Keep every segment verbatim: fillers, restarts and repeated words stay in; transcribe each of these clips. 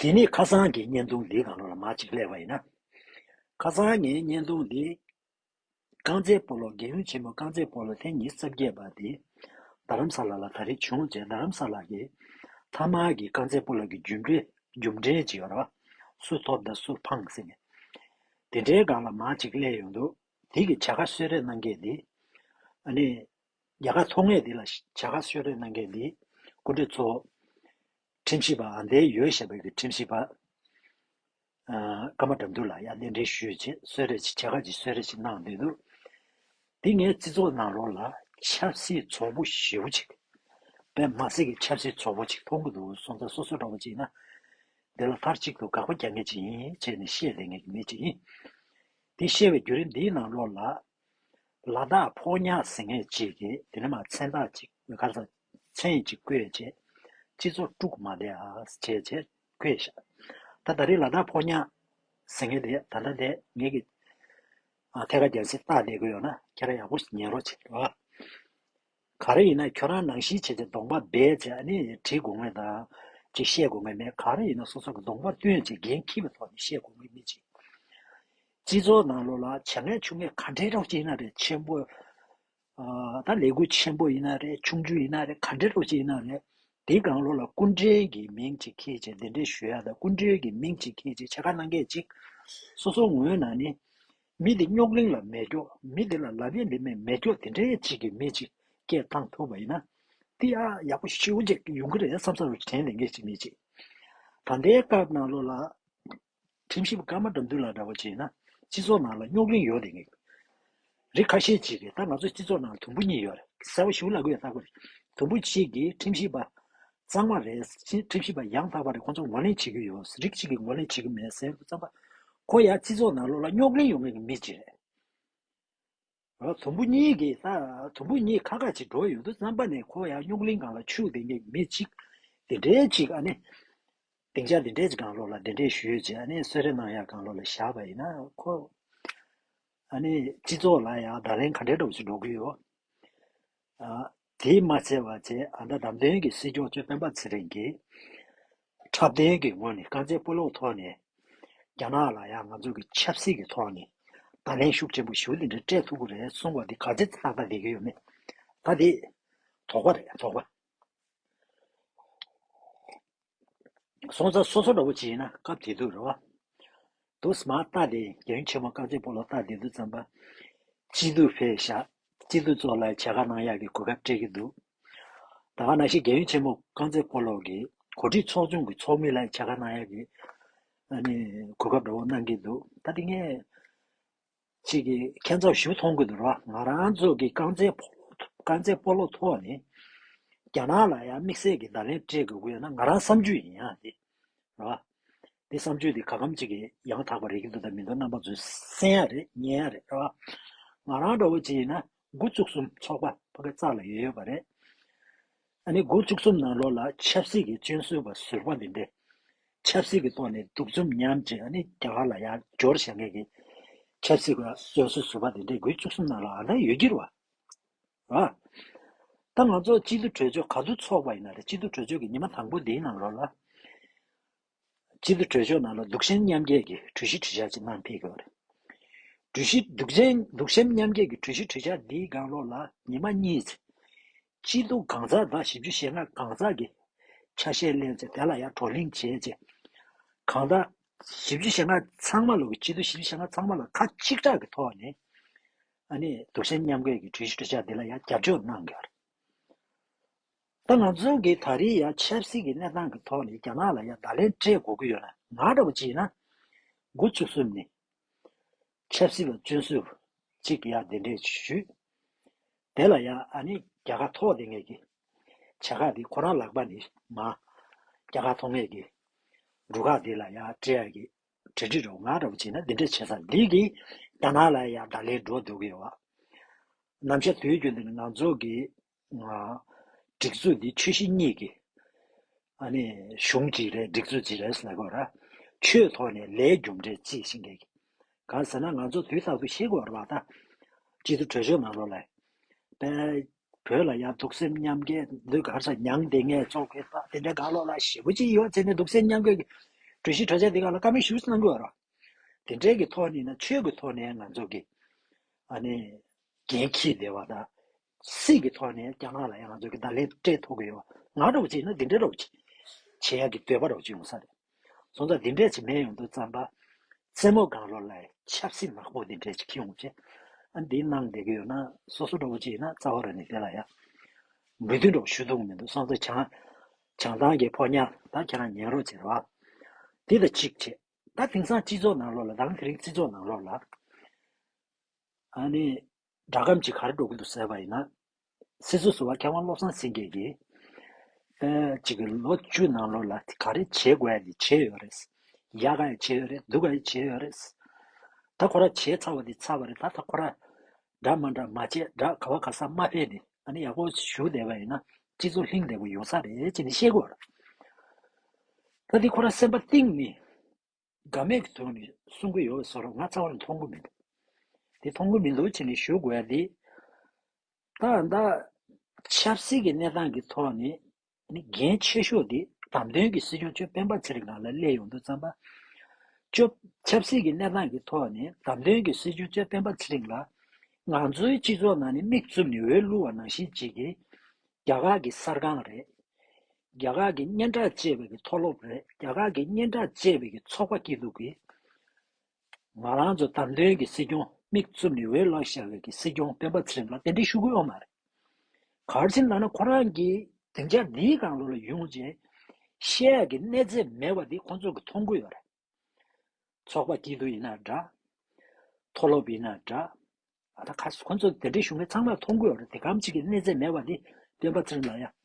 དེ་ནས་ཁ་སང་གི་བརྙན་ཐུང་འདིའི་སྒང་ལ་མར་ཅིག་སླེབས་པ་ཡིན་ན། ཁ་སང་ངའི་བརྙན་ཐུང་འདི། རྐང་རྩེད་སྤོ་ལོ། རྒྱལ་ཡུམ་ཆེན་མོ་རྐང་རྩེད་སྤོ་ལོ་ཐེངས་ཉི་ཤུ་རྩ་བརྒྱད་པ་དེ་རྡ་རམ་ས་ལ་ལ་ད་རེས་བྱུང་རྗེས། རྡ་རམ་ས་ལ་གི་མཐའ་མ་གི་རྐང་རྩེད་སྤོ་ལོ་གི་རྒྱུ་འབྲས་རྒྱུ་འབྲས་ཅིག་ཡོད་རེད་བ། སུ་ཐོབ་དང་སུ་ཕངས་ཟེར་ནས། དེ་འདྲའི་སྒང་ལ་མར་ཅིག་སླེབས་ཡོང་དུས། དེ་གི་བྱ་དགའ་གསོལ་རས་གནང་མཁན་དེ། ཨ་ནི། རྒྱལ་ཁ་ཐོབ་མཁན་དེ་ལ་བྱ་དགའ་གསོལ་རས་གནང་མཁན་དེ། སྐུ་མགྲོན་ཚོ། ཁྲིམས་ཞིབ་པ་ཨ་འདས་ཡོད་ཞེས་པའི་གི་ཁྲིམས་ཞིབ་པ། ཨ། ཀརྨ་དགྲ་འདུལ་ལགས་ཡར་གདན་འདྲེན་ཞུས་བྱས་གསོལ་རས་ཅིག་བྱ་དགའ་ཅིག་གསོལ་རས་ཅིག་གནང་བསྡད་འདུག་དེ་ངའི་སྤྱི་ཚོགས་ནང་ལོགས་ལ་ཆབ་སྲིད་ཚོགས་པ་ཞེ་པོ་ཅིག་དཔེ་མི་སྲིད་ཀྱི་ཆབ་སྲིད་ཚོགས་པ་ཅིག་མཐོང་གི་འདུག་སོང་ཙང་སོ་སོ་འདྲ་པོ་ཅིག་ཡིན་ན། འདི་ལ་མཐའ་གཅིག་ཏུ་དགག་པ་རྒྱག་མཁན་ཅིག་ཡིན་བྱས་ནས་བཤད་བསྡད་མཁན་གྱི་མི་ཅིག་ཡིན། དེ་བཤད་པའི་བརྒྱུད་རིམ་འདིའི་ནང་ལོགས་ལ། ལ་དྭགས་ཕོ་ཉ་ཟེར་མཁན་ཅིག་གིས་དེ་ནས་མར་མཚན་རྟགས་ཅིག་ག་རེ་ཟེར། མཚན་ཅིག་བཀོད་བྱས། སྤྱི་ཚོགས་དཀྲུག་མ་བསྡད་ཨ་བྱས་བྱས་བཀོད་བཞག་ད་ད་རེས་ལ་དྭགས་ཕོ་ཉ་ཟེར་མཁན་དེ་ད་ལྟ་དེ་ངེད་ཀྱི། ཨ། ཐད་ཀར་རྒྱང་སྲིང་བལྟ་བསྡད་ཀྱི་ཡོད་ན་ཁྱེད་རང་ཡག་པོ་ཉན་རོགས་བྱེད་རོགས། ག་རེ་ཡིན་ན་ཁྱོད་རང་ནང་བཞིན་བྱས་ཏེ་གདོང་པ་སྦས་བྱས་ཨ་ནི་བྲིས་དགོས་ངེས་དང་ཅིག་བཤད་དགོས་ངེས་མེད། ག་རེ་ཡིན་ན་སོ་སོ་གི་གདོང་པ་སྟོན་བྱས་འགན་འཁྱེར་བའི་ཐོག་ནས་བཤད་དགོས་ངེས་མི་ཅིག་སྤྱི་ཚོགས་ནང་ལོགས་ལ་བྱ་ངན་ཆུ་ངན་ག་འདྲའི་རོགས་ཅིག་ཡིན་ན་རེད། ཆེན་པོ། ཨ། ད་ལས་འགུལ་ཆེན་པོ་ཡིན་ན་རེད། ཆུང་ཆུང་ཡིན་ན་རེད། ག་འདྲའི་རོགས་ཅིག་ཡིན་ན་རེད། དེའི་སྒང་ལོགས་ལ་སྐུ་མགྲོན་གྱི་མིང་ཅིག་འཁྱེར་བྱས་གདན་འདྲེན་ཞུ་ཡ་དང་སྐུ་མགྲོན་གྱི་མིང་ཅིག་འཁྱེར་བྱས་བྱ་དགའ་གནང་མཁན་ཅིག་སོ་སོ་ངོས་ནས་ནི། མི་དེ་རྙོག་གླེང་ལ་མེད་ཀྱོག་མི་དེ་ལ་ལབ་ཡས་ལེབ་མེད་མེད་ཀྱོག་དེ་འདྲའི་ཅིག་གི་མི་ཅིག་སྐད་བཏང་ཐུབ་པ་ཡིན་ན། དེ་ཡང་ཡག་པོ་ཞེ་པོ་ཅིག་ཡོང་གི་རེད་བསམ་བསམ་རུ་དྲན་ལེ་ངེས་ཅིག་མི་ཅིག་ད་ལྟའི་སྐབས་ནང་ལོགས་ལ། ཁྲིམས་ཞིབ་པ་ཀརྨ་དགྲ་འདུལ་ལགས་འདྲ་པོ་བྱས་ན་སྤྱི་ཚོགས་ནང་ལ་རྙོག་གླེང་ཡོད་དེ་ངེས། རིགས་ཁ་ཤས་ཅིག་གིས་ད་ང་ཚོ་སྤྱི་ཚོགས་ནང་དུམ་བུ་གཉིས་ཡོད་རེད། གསལ་པོ་ཞེ་པོ་ལབ་དགོས་ཡ་ལྟ་དགོས་རེད། དུམ་བུ་གཅིག་གིས་ཁྲིམས་ཞིབ་པ་གཙང་མ་རེད། ཁྲིམས་ཞིབ་པ་ཡང་དག་པ་རེད། ཁོང་ཚོ་ངོས་ལེན་བྱེད་ཀྱི་ཡོད། རིགས་གཅིག་གིས་ངོས་ལེན་བྱེད་ཀྱི་མེད་ཟེར་དུས་ཙམ་པ། ཁོ་ཡང་སྤྱི་ཚོགས་ནང་ལོགས་ལ་རྙོག་གླེང་ཡོང་མཁན་གྱི་མི་ཅིག་རེད། དུམ་བུ་གཉིས་ཀྱིས་ད་དུམ་བུ་གཉིས་ཁ་ཁ་ཅིག་འགྲོ་ཡོང་དུས་ཙམ་པ་ནས་ཁོ་ཡང་རྙོག་གླེང་སྒང་ལ་ཆུག་བསྡད་མཁན་གྱི་མི་ཅིག་དེ་འདྲའི་ཅིག་ཨ་ནི། སྡིངས་ཆ་དེ་འདྲའི་ཅིག་སྒང་ལོགས་ལ་གདན་འདྲེན་ཞུས་བྱས་ཨ་ནི་གསོལ་རས་གནང་ཡག་སྒང་ལོགས་ལ་བཞག་པ་ཡིན་ན་ཁོ། ཨ་ནི་སྤྱི་ཚོགས་ལ་ཡང་བརྡ་ལན་ག་འདྲའི་འདྲ་པོ་ཞིག་འགྲོ་གི་ཡོད། ཨ། དེས་མ་ཚད་པ་བྱས་ཨ་ད་བདམས་ཐོན་གྱི་སྲིད་སྐྱོང་གཙོས་སྤེན་པ་ཚེ་རིང་གིས་འཁྲབ་སྟོན་གྱི་ངོས་ནས་རྐང་རྩེད་སྤོ་ལོའི་ཐོག་ནས་རྒྱ་ནག་ལ་ཡང་ང་ཚོ་གི་ཆབ་སྲིད་ཀྱི་ཐོག་ནས་བརྡ་ལན་ཤུགས་ཆེན་པོ་ཞེ་པོ་དེ་འདྲ་སྤྲད་ཐུབ་ཀྱི་རེད་གསུངས་པ་དེ་ག་ཚོད་ཏག་ཏག་བསྡད་ཀྱི་ཡོད་མེད་ད་དེ་དོགས་པ་རེད་དོགས་པ། སོང་ཙང་སོ་སོ་འདྲ་པོ་ཅིག་ཡིན་ན་སྐབས་དེ་དུས་རེད་བ། དུས་མ་ལྟ་དེ་རྒྱལ་ཡུམ་ཆེན་མོ་རྐང་རྩེད་སྤོ་ལོ་ལྟ་དེ་དུས་ཙམ་པ། སྐྱིད་སྡུག་ཕེབས་ཤག་སྐྱིད་སྡུག་ཚོགས་ལ་བྱ་དགའ་གནང་ཡག་གི་གོ་སྐབས་སྤྲད་ཀྱི་འདུག་ད་ག་ནང་བཞིན་རྒྱལ་ཡུམ་ཆེན་མོ་རྐང་རྩེད་སྤོ་ལོ་གི་གོ་སྒྲིག་ཚོགས་ཆུང་གི་ཚོགས་མི་ལ་བྱ་དགའ་གནང་ཡག་གི་ཨ་ནི་གོ་སྐབས་འདྲ་པོ་གནང་གི་འདུག་ད་དེ་ངས། ཅིག་གི་ཁྱད་མཚར་ཞིག་མཐོང་གི་འདུག་ར། ང་རང་ཚོ་གི་རྐང་རྩེད་སྤོ་ལོ་རྐང་རྩེད་སྤོ་ལོ་ཐོག་ནས་རྒྱ་ནག་ལ་ཡང་དམིགས་བསལ་གྱི་བརྡ་ལན་སྤྲད་དགོས་ཀྱི་ཡོད་ན་ང་རང་བསམ་ཚུལ་ཡིན་ཡང་དེ་ར། དེ་བསམ་ཚུལ་དེ་ག་གམ་ཅིག་གི་ཡང་དག་པ་རེད་ཀྱི་འདུག་དང་མི་འདུག་རྣམ་པ་ཚོས་གསན་ཡ་རེད་ཉན་ཡ་རེད་ར། ང་རང་འདྲ་བོ་ཅིག་ཡིན་ན་དགུ་བཅུ་གསུམ་ཚོགས་པ་ཕ་གི་རྩ་ལ་ཡོད་ཡོད་པ་རེད། ཨ་ནི་དགུ་བཅུ་གསུམ་ནང་ལོགས་ལ་ཆབ་སྲིད་ཀྱི་སྤྱོད་ཚུལ་བ་ཟུར་པ་འདི་འདྲས། ཆབ་སྲིད་ཀྱི་ཐོག་ནས་གདུག་རྩུབ་མཉམ་བྱས་ཨ་ནི་རྒྱ་གར་ལ་ཡར་འབྱོར་བཞག་མཁན་གྱི་ཆབ་སྲིད་ཀྱི་སྤྱོད་ཚུལ་ཟུར་པ་འདི་འདྲས་དགུ་བཅུ་གསུམ་ནང་ལ་ཨ་ནི་ཡོད་ཀྱི་རེད་བ། ཨ། ད་ང་ཚོ་སྐྱིད་སྡུག་གྲོས་ཚོགས་ག་དུས་ཚོགས་པ་ཡིན་ན་རེད། སྐྱིད་སྡུག་གྲོས་ཚོགས་ཀྱི་ཉི་མ་དང་པོ་འདིའི་ནང་ལོགས་ལ། སྤྱི་འཐུས་གྲོས་ཚོགས་ནང་ལ་གདུང་སེམས་མཉམ་སྐྱེད་ཀྱི་གྲོས་གཞི་གྲོས་འཆར་ཅིག་གནང་ཕེབས་ཀྱི་ཡོད་རེད། གྲོས་གཞི་གདུང་སེམས་གདུང་སེམས་མཉམ་སྐྱེད་ཀྱི་གྲོས་གཞི་གྲོས་འཆར་འདིའི་སྒང་ལོགས་ལ་ཉི་མ་གཉིས་ཚེ། སྐྱིད་སྡུག་གང་ཟག་དང་བཞི་བཅུ་ཞེ་ལྔ་གང་ཟག་གི་ཆ་ཤས་ལེན་ཚེ་དེ་ལ་ཡང་བགྲོ་གླེང་བྱས་ཚེ། གང་ལྟར་བཞི་བཅུ་ཞེ་ལྔ་ཚང་མ་ལོག་གི་སྤྱི་འཐུས་བཞི་བཅུ་ཞེ་ལྔ་ཚང་མ་ལ་ཁ་གཅིག་གྲགས་ཀྱི་ཐོག་ནས་ཨ་ནི་གདུང་སེམས་མཉམ་སྐྱེད་ཀྱི་གྲོས་གཞི་གྲོས་འཆར་འདི་ལ་ཡང་རྒྱབ་སྐྱོར་གནང་དགོས་རེད། ད་ང་ཚོ་གི་ད་རེས་ཡང་ཆབ་སྲིད་ཀྱི་གནས་སྟངས་ཀྱི་ཐོག་ནས་རྒྱ་ནག་ལ་ཡང་བརྡ་ལན་སྤྲད་དགོས་ཀྱི་ཡོད་ན་ང་འདྲ་བོ་བྱས་ན། འགོ་ཚུགས་སོང་ནས་ཆབ་སྲིད་ལ་བརྩོན་ཟུར་གཅིག་ཡང་གདན་འདྲེན་ཞུས། དེ་ལ་ཡང་ཨ་ནི་རྒྱལ་ཁ་ཐོབ་བསྡད་མཁན་གྱི་བྱ་དགའ་དེ་ཁོ་རང་ལག་པ་ནས་མར་རྒྱལ་ཁ་ཐོབ་མཁན་གྱི་སྒྲུབ་ཁག་དེ་ལ་ཡང་སྤྲད་ཡག་གི་གྲ་སྒྲིག་རོགས་ང་འདྲ་བོ་བྱས་ན་འདི་འདྲ་བྱས་ཙང་འདི་གིས་རྒྱ་ནག་ལ་ཡང་བརྡ་ལན་འགྲོ་འདུག་གི་ཡོད་བ། ནམ་ཞག་དུས་རྒྱུན་དུ་ནི་ང་ཚོ་གི་སྒྲིག་འཛུགས་འདི་ཆོས་གཞི་གཉིས་ཀྱི་ཨ་ནི་གཞུང་གཅིག་རེད། སྒྲིག་འཛུགས་གཅིག་རེད་ཟེར་གོ་ར། ཆོས་ཐོག་ནས་ལས་རྒྱུ་འབྲས་གཅིག་ཤིང་གེ་གང་ཟེར་ན་ང་ཚོ་དུས་རྟག་ཏུ་ཤེས་དགོས་ར་བ་ད། སྤྱི་འཐུས་གྲོས་ཆོད་ནང་ལོགས་ལ་པའི་བོད་ལ་ཡང་གདུག་སེམས་མཉམ་སྐྱེད་འདི་གར་ས་མྱང་འདི་ངས་ཚོགས་ཀྱི་ད་དེ་འདྲའི་གང་ལོགས་ལ་ཞེ་པོ་ཅིག་ཡོད་ཚེ་ནི་གདུག་སེམས་མཉམ་སྐྱེད་ཀྱི་ གྲོས་གཞི་གྲོས་འཆར་འདི་ག་ལ་བཀའ་མོལ་ཞུས་གནང་དགོས་ར། དེ་འདྲའི་གི་ཐོག་ནས་ན་ཆོས་ཀྱི་ཐོག་ནས་ང་ཚོ་གི་ཨ་ནི་འགན་འཁྱེར་བསྡད་པ་དང་། སྲིད་ཀྱི་ཐོག་ནས་རྒྱ་ནག་ལ་ཡང་ང་ཚོ་གི་བརྡ་ལན་སྤྲད་ཐུབ་ཀྱི་ཡོད། ང་འདྲ་བོ་ཅིག་ན་འདི་འདྲ་འདྲ་བོ་ཅིག་བྱེད་ཡག་གི་འདོད་པ་འདྲ་བོ་ཅིག་ཡོང་ས་རེད། སོང་ཙང་འདི་འདྲས་ཅིག་མེད་ཡོང་དུས་ཙམ་པ། རྩེད་མོ་སྒང་ལོགས་ལ་ཆབ་སྲིད་ནག་པོ་འདི་འདྲས་ཅིག་འཁྱེར་ཡོང་བྱས། ཨ་འདི་གནང་བསྡད་ཀྱི་ཡོད་ན་སོ་སོ་འདྲ་བོ་ཅིག་ཡིན་ན་རྩ་བ་རང་ནས་དེ་ལ་ཡང་མོས་མཐུན་འདྲ་བོ་ཞུ་ཐུབ་ཀྱི་མི་འདུག་སོང་ཙང་བྱང་བྱང་ཐང་གི་ཕོ་ཉ་ད་ཁྱེད་རང་ཉན་རོགས་བྱེད་རོགས། འདི་ལ་གཅིག་བྱས། ད་དེང་སང་སྤྱི་ཚོགས་ནང་ལོགས་ལ་དང་དེ་རིང་སྤྱི་ཚོགས་ནང་ལོགས་ལ། ཨ་ནི། སྒྲ་སྒམ་གཅིག་ག་རེ་འགྲོ་གི་འདུག་ཟེར་བ་ཡིན་ན། སྲིད་ཟུར་ཟུར་པ་མཁས་དབང་བློ་བཟང་སེང་གེ་གིས། ཨེ་གཅིག་གི་ལོ་བཅུ་ནང་ལོགས་ལ་ག་རེ་བྱེད་དགོས་ཡ་དེ་བྱས་ཡོད་རེད། ཡག་ག་ཡ་བྱས་ཡོད་རེད། སྡུག་ག་ཡ་བྱས་ཡོད་རེད། ད་ཁོ་ར་བྱས་ཚར་བ་དེ་ཚར་བ་རེད། ད་ད་ཁོ་ར་འདྲ་མ་འདྲ་མ་བྱས། འདྲ་ག་བ་ག་ས་མ་ཕེབས་ནས་ཨ་ནི་ཡག་པོ་བཞུགས་བསྡད་པ་ཡིན་ན་སྤྱི་ཚོགས་ལྷིང་བསྡད་པོ་ཡོང་ས་རེད་ཅེས་ནས་བཤད་དགོས་རེད། ད་དེ་ཁོ་ར་སེམས་པ་གཏིང་ནས། དགའ་མོས་ཀྱི་ཐོག་ནས་གསུང་གི་ཡོད་བཟོ་འདྲ་ང་རྩ་བ་ནས་མཐོང་གི་མི་འདུག་དེ་མཐོང་གི་མི་འདུག་བྱས་ནས་ཞུ་དགོས་ཡ་དེ། ད་ད་ཆབ་སྲིད་ཀྱི་གནས་སྟངས་ཀྱི་ཐོག་ནས་ནི་འགན་ཆེ་ཤོས་དེ་བདམས་ཐོན་གྱི་སྲིད་སྐྱོང་མཆོག་སྤེན་པ་ཚེ་རིང་ལགས་ལ་སླེབས་ཡོང་དུས་ཙམ་པ། ཆོ་ཆབ་སྲིད་ཀྱི་གནས་སྟངས་ཀྱི་ཐོག་ནས་བདམས་ཐོན་གྱི་སྲིད་སྐྱོང་མཆོག་སྤེན་པ་ཚེ་རིང་ལགས་ང་ཚོའི་སྤྱི་ཚོགས་ནང་ནས་མིག་བཙུམ་ནས་འོས་བླུགས་པ་ནང་བཞིན་ཅིག་གིས། རྒྱ་གར་གྱི་གསར་ཁང་རེད། རྒྱ་གར་གྱི་སྙན་གྲགས་ཆེ་བའི་གི་མཐོ་སློབ་རེད། རྒྱ་གར་གྱི་སྙན་གྲགས་ཆེ་བའི་གི་ཚོགས་པ་སྐྱིད་སྡུག་གིས། ང་རང་ཚོ་བདམས་ཐོན་གྱི་སྲིད་སྐྱོང་མིག་བཙུམ་ནས་འོས་བླུགས་བཞག་པའི་གི་སྲིད་སྐྱོང་སྤེན་པ་ཚེ་རིང་ལ་དེ་འདྲའི་ཞུ་གི་ཡོད་མ་རེད། ག་རེ་ཟེར་ན་ན་ཁོ་རང་གིས་སྡིངས་ཆ་འདིའི་སྒང་ལོགས་ལ་ཡོང་རྗེས་བཤད་ཡག་གི་གནས་ཚད་མེད་པ་འདི་ཁོང་ཚོ་གིས་མཐོང་གི་ཡོད་རེད། ཚོགས་པ་སྐྱིད་སྡུག་ཡིན་ན་འདྲ། མཐོ་སློབ་ཡིན་ན་འདྲ། ཨ་ད་ཁ་ཁོང་ཚོ་དེ་འདྲའི་གཞུང་གི་ཚང་མ་མཐོང་གི་ཡོད་རེད། དེ་གམ་གཅིག་གི་གནས་ཚད་མེད་པ་དེ་སྤེན་པ་ཚེ་རིང་ལགས་ཡ།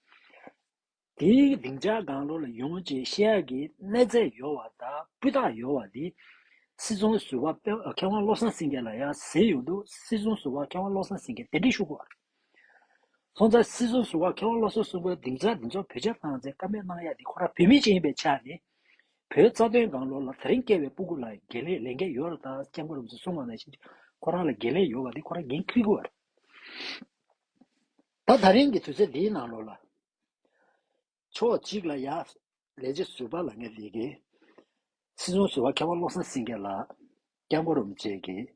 དེའི་སྡིངས་ཆ་སྒང་ལོགས་ལ་ཡོང་རྗེས་བཤད་ཡག་གི་གནས་ཚད་ཡོད་པ་དང་སྤུས་དག་ཡོད་པ་དེ། སྲིད་ཚོང་ཟུར་པ་སྤེན་མཁས་དབང་བློ་བཟང་སེང་གེ་ལ་ཡ་ཟེར་ཡོང་དུས་སྲིད་ཚོང་ཟུར་པ་མཁས་དབང་བློ་བཟང་སེང་གེ་དེ་འདྲའི་ཞུ་གི་ཡོད་རེད། སོང་ཙང་སྲིད་ཚོང་ཟུར་པ་མཁས་དབང་བློ་བཟང་སེང་གེ་སྡིངས་ཆ་འདི་ཚོ་བེད་སྤྱོད་བཏང་ཚེ་བཀའ་མོལ་གནང་ཡ་དེ་ཁོ་རང་བོད་མི་ཅིག་ཡིན་པའི་ཆ་ནས། བོད་རྩ་དོན་སྒང་ལོགས་ལ་དེ་རིང་སྐྱེས་པའི་སྤུ་གུ་ལ་དགེ་ལས་ལས་འགན་ཡོད་རེད། ད་སྐྱབས་མགོན་རིན་པོ་ཆེས་གསུངས་པ་ནང་བཞིན་ཁོ་རང་ལ་དགེ་ལས་ཡོད་པ་དེ་ཁོ་རང་འགན་འཁུར་དགོས་པ་རེད། ད་ད་རིང་གི་དུས་ཚོད་འདིའི་ནང་ལོགས་ལ། ཕྱོགས་གཅིག་ལ་ཡ། ལས་བྱེད་ཟུར་པ་ལ་ངས་འདི་གི། སྲིད་ཚོང་ཟུར་པ་མཁས་དབང་བློ་བཟང་སེང་གེ་ལགས། སྐྱབས་མགོན་རིན་པོ་ཆེ་གིས།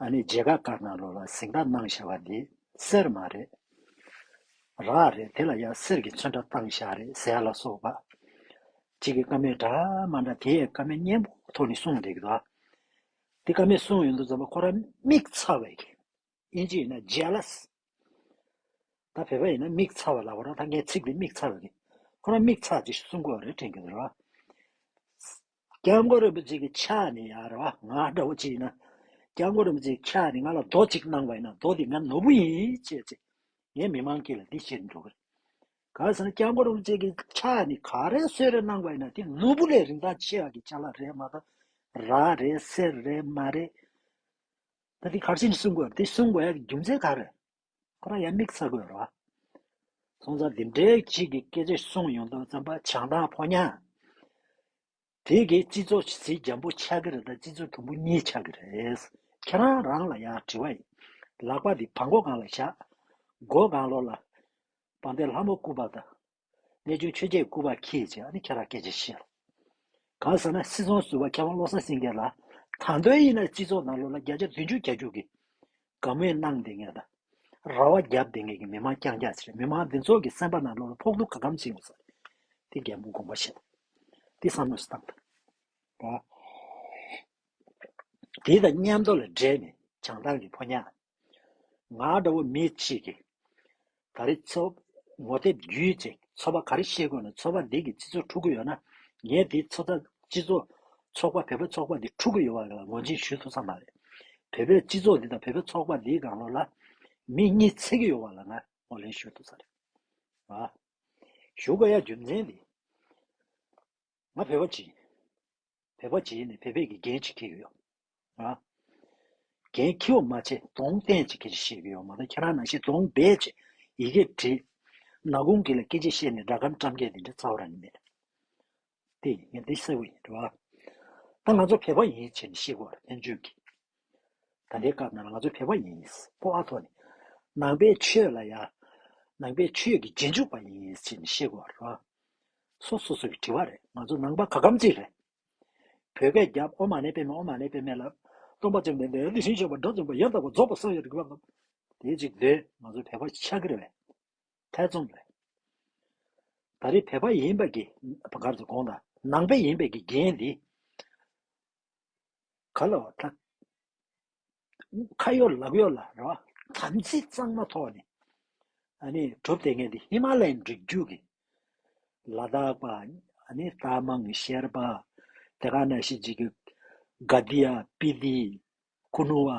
ཨ་ནི་མཇལ་ཁ་བཀའ་གནང་ལོགས་ལ་གཟེངས་རྟགས་གནང་བཞག་པ་འདི་གསེར་མ་རེད། རག་རེད། དེ་ལ་ཡང་གསེར་གྱི་ཚོན་ཁྲ་བཏང་བཞག་རེད་ཟེར་ཡ་ལ་སོགས་པ། གཅིག་གི་བཀའ་མོལ་འདྲ་མ་འདྲ་དེ་ཡས་བཀའ་མོལ་སྙན་པོ་ཐོག་ནས་གསུངས་བསྡད་ཀྱི་འདུག་དེ་བཀའ་མོལ་གསུངས་ཡོང་དུས་ཙམ་པ་ཁོ་རང་མིག་ཚ་བའི་གི། ཨིན་ཇི་ཡིན་ན་ཇེ་ལ་སི། ད་བོད་པ་ཡིན་ན་མིག་ཚ་བ་ལབ་པ་རེད། ད་ངས་ཚིག་འདི་མིག་ཚ་བའི་གི། ཁོ་རང་མིག་ཚ་ཅིག་གསུང་དགོས་རེད་དྲན་གྱི་འདུག་ར། སྐྱབས་མགོན་རིན་པོ་ཆེ་གི་ཕྱག་ནས་ཡ་རེད་བ། ང་འདྲ་བོ་ཅིག་ཡིན་ན། སྐྱབས་མགོན་རིན་པོ་ཆེ་གི་ཕྱག་ནས་ང་ལ་རྡོ་གཅིག་གནང་བ་ཡིན་ན་རྡོ་འདི་ང་ནོར་བུ་ཡིན་ཅེས་ཅེས། ངས་མི་མང་དཀྱིལ་ལ་འདི་བཤད་ནས་འགྲོ་གི་རེད། གང་ཟེར་ན་སྐྱབས་མགོན་རིན་པོ་ཆེ་གི་ཕྱག་ནས་ག་རེ་གསོལ་རས་གནང་བ་ཡིན་ན་དེ་ནོར་བུ་ལས་རིན་ཐང་ཆེ་བ་གི་ཅ་ལག་རེད་མ་གཏོགས། རག་རེད་གསེར་རེད་མ་རེད། ད་འདི་ག་རེ་བྱས་ནས་གསུང་དགོས་རེད། འདི་གསུང་དགོས་ཡ་གི་རྒྱུ་མཚན་ག་རེ། ཁོ་རང་ཡང་མིག་ཚ་དགོས་རེད་བ། སོང་ཙང་འདི་འདྲའི་གཅིག་གི་སྐད་ཆ་གསུངས་ཡོང་དུས་ཙམ་པ་བྱང་ཐང་ཕོ་ཉ། དེ་གི་སྤྱི་ཚོགས་གཟི་འཇམ་པོ་ཆགས་ཀྱི་རེད། ད་སྤྱི་ཚོགས་དུམ་བུ་གཉིས་ཆགས་ཀྱི་རེད། ཁྱེད་རང་རང་ལ་ཡང་དྲི་བ་ཡིན། ལག་པ་འདི་བང་མགོ་སྒང་ལ་བཞག་མགོ་སྒང་ལོགས་ལ། དཔལ་ལྡན་ལྷ་མོ་སྐུ་པར་དང་། གནས་ཆུང་ཆོས་རྒྱལ་སྐུ་པར་འཁྱེར་བྱས་ཨ་ནི་ཁྱེད་རང་སྐད་ཆ་བཤད་རོགས། གང་ཟེར་ན་སྲིད་ཚོང་ཟུར་པ་མཁས་དབང་བློ་བཟང་སེང་གེ་ལགས་ད་དུང་ཡིན་ན་སྤྱི་ཚོགས་ནང་ལོགས་ལ་བརྒྱ་ཆ་བདུན་ཅུ་གྱ་གྱུར་གྱི་དགའ་མོས་གནང་བསྡད་མཁན་དང་། ར་བ་བརྒྱབ་བསྡད་མཁན་གྱི་མི་མང་རྐྱང་རྐྱང་ཞིག་རེད། མི་མང་འདི་ཚོ་གི་སེམས་པ་ནང་ལོགས་ལ་ཕོག་ཐུག་ག་གམ་ཅིག་ཡོང་ས་རེད། དེ་རྒན་པོ་དགོངས་པ་བཞེས་དང་། དེ་བསམ་བློ་བཏང་དང་། དེ་དང་མཉམ་དུ་ལ་འབྲེལ་ནས་བྱང་ཐང་གི་ཕོ་ཉ། ང་འདྲ་བོ་མི་གཅིག་གིས། ད་རེས་ཚོ། ངོ་དེབ་བརྒྱུད་ཅིག་ཚོགས་པ་ག་རེ་བཤད་དགོས་ན་ཚོགས་པ་འདི་གི་སྤྱི་ཚོགས་འཁྲུག་གི་ཡོད་ན། ངས་འདི་ཚོགས་ཚོགས་སྤྱི་ཚོགས་ཚོགས་པ་བོད་པའི་ཚོགས་པ་འདི་འཁྲུག་གི་ཡོད་པ་ལ་ངོས་འཛིན་ཞུ་ཐུབ་ས་མ་རེད། བོད་པའི་སྤྱི་ཚོགས་འདི་དང་བོད་པའི་ཚོགས་པ་འདིའི་སྒང་ལོགས་ལ་མི་གཉིས་འཚིག་གི་ཡོད་པ་ལ་ང་ངོས་ལེན་ཞུ་ཐུབ་ས་རེད། ཨ། ཞུ་དགོས་ཡ་རྒྱུ་མཚན་འདི། ང་བོད་པ་ཅིག་ཡིན། བོད་པ་ཅིག་ཡིན་ནས་བོད་པའི་གི་འགན་ཅིག་འཁྱེར་གི་ཡོད། ང་། འགན་འཁྱེར་བ་མ་ཚད་གདོང་བསྟན་ཅིག་སྐད་ཆ་བཤད་གི་ཡོད་མ་གཏོགས་ཁྱེད་རང་ནང་བཞིན་གདོང་སྦས་བྱས་ཡི་གེ་བྲིས། ནག་ཁུང་གི་ལ་སྐད་ཆ་བཤད་ནས་སྒྲ་སྒམ་བཀྲམ་མཁན་དེ་འདྲ་རྩ་བ་རང་ནས་མེད། དེ་ངས་འདི་གསལ་པོ་ཡིན་རེད་བ། ད་ང་ཚོ་བོད་པ་ཡིན་བྱས་ནས་བཤད་དགོས་རེད་ཕན་ཚུན་གྱི། ད་ལྟའི་སྐབས་ནང་ལ་ང་ཚོ་བོད་པ་ཡིན། སྤོབས་པ་ཐོག་ནས། ནང་པའི་ཆོས་ལ་ཡ། ནང་པའི་ཆོས་ཀྱི་རྗེས་འཇུག་པ་ཡིན་ཟེར་ནས་བཤད་དགོས་པ་རེད། སོ་སོ་སོ་གི་དྲི་བ་རེད། ང་ཚོ་ནང་པ་ག་གམ་ཅིག་རེད། བོད་སྐད་རྒྱབ་ཨོཾ་མ་ཎི་པདྨེ་ཨོཾ་མ་ཎི་པདྨེ་ལབ། སྟོང་པ་ཙམ་ནས་འདས་ཡོད་དེ་བཞིན་གཤེགས་པ་དགྲ་བཅོམ་པ་ཡང་དག་པར་རྫོགས་པར་སངས་རྒྱས་རིག་པ་ལམ། དེ་གཅིག་འདོད་ང་ཚོ་བོད་པ་ཆགས་ཀྱི་རེད་པས། ཐེ་ཚོམ་རེད། ད་རེས་བོད་པ་ཡིན་པ་གི་ག་རེ་ཟེར་དགོངས་དག་ནང་པ་ཡིན་པའི་གི་འགན་འདི་ག་ལ་བ་ད། ཁ་ཡོད་ལག་ཡོད་ལ་རེད་བ། དམ་ཚིག་གཙང་མ་ཐོག་ནས་ཨ་ནི་གྲུབ་བསྡད་མཁན་དེ་ཧི་མ་ལ་ཡའི་རི་རྒྱུད་ཀྱི་ལ་དྭགས་པ། ཨ་ནི་རྟ་མང་ཤེར་པ། དེ་ག་ནང་བཞིན་ཅིག་གི་ག་དི་ཡ་སྤི་ཏི་ཁུ་ནུ་བ།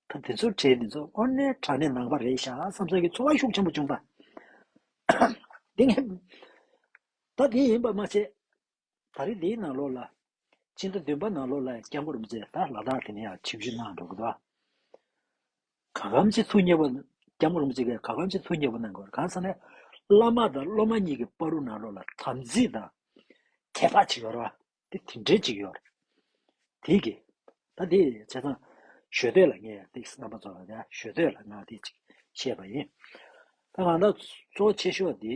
ད་དེ་ཚོ་གྲས་དེ་ཚོ་དངོས་གནས་དྲང་གནས་ནང་པ་རེད་ཤག་བསམ་ས་གི་ཚོར་བ་ཤུགས་ཆེན་པོ་བྱུང་ད། དེ་ངས་ད་དེ་ཡིན་པ་མ་ཚད། ད་རེས་འདིའི་ནང་ལོགས་ལ། ཕྱི་ཟླ་བདུན་པ་ནང་ལོགས་ལ་སྐྱབས་མགོན་རིན་པོ་ཆེ་ད་ལ་དྭགས་དེ་ནས་ཡང་ཆིབས་བསྒྱུར་གནང་འགྲོ་གི་འདུག་ག་གམ་ཅིག་ཐུགས་མཉེས་པོ། སྐྱབས་མགོན་རིན་པོ་ཆེ་གིས་ག་གམ་ཅིག་ཐུགས་མཉེས་པོ་གནང་དགོས་རེད། གང་ཟེར་ན། བླ་མ་དང་སློབ་མ་གཉིས་ཀྱི་བར་དུ་ནང་ལོགས་ལ་དམ་ཚིག་དང་ཁྱད་པར་ཅིག་ཡོད་རེད་བ། དེ་དེ་འདྲའི་ཅིག་ཡོད་རེད། དེ་གི། ད་དེ་བྱས་ཙང་། ཞོ་སྟོད་ལ་ངས་དེ་རྣམ་པ་ཚོ་ལ་ཡ་ཞོ་སྟོད་ལ་ང་དེ་ཅིག་བཤད་པ་ཡིན། ད་གང་ལྟར་གཙོ་ཆེ་ཤོས་དེ།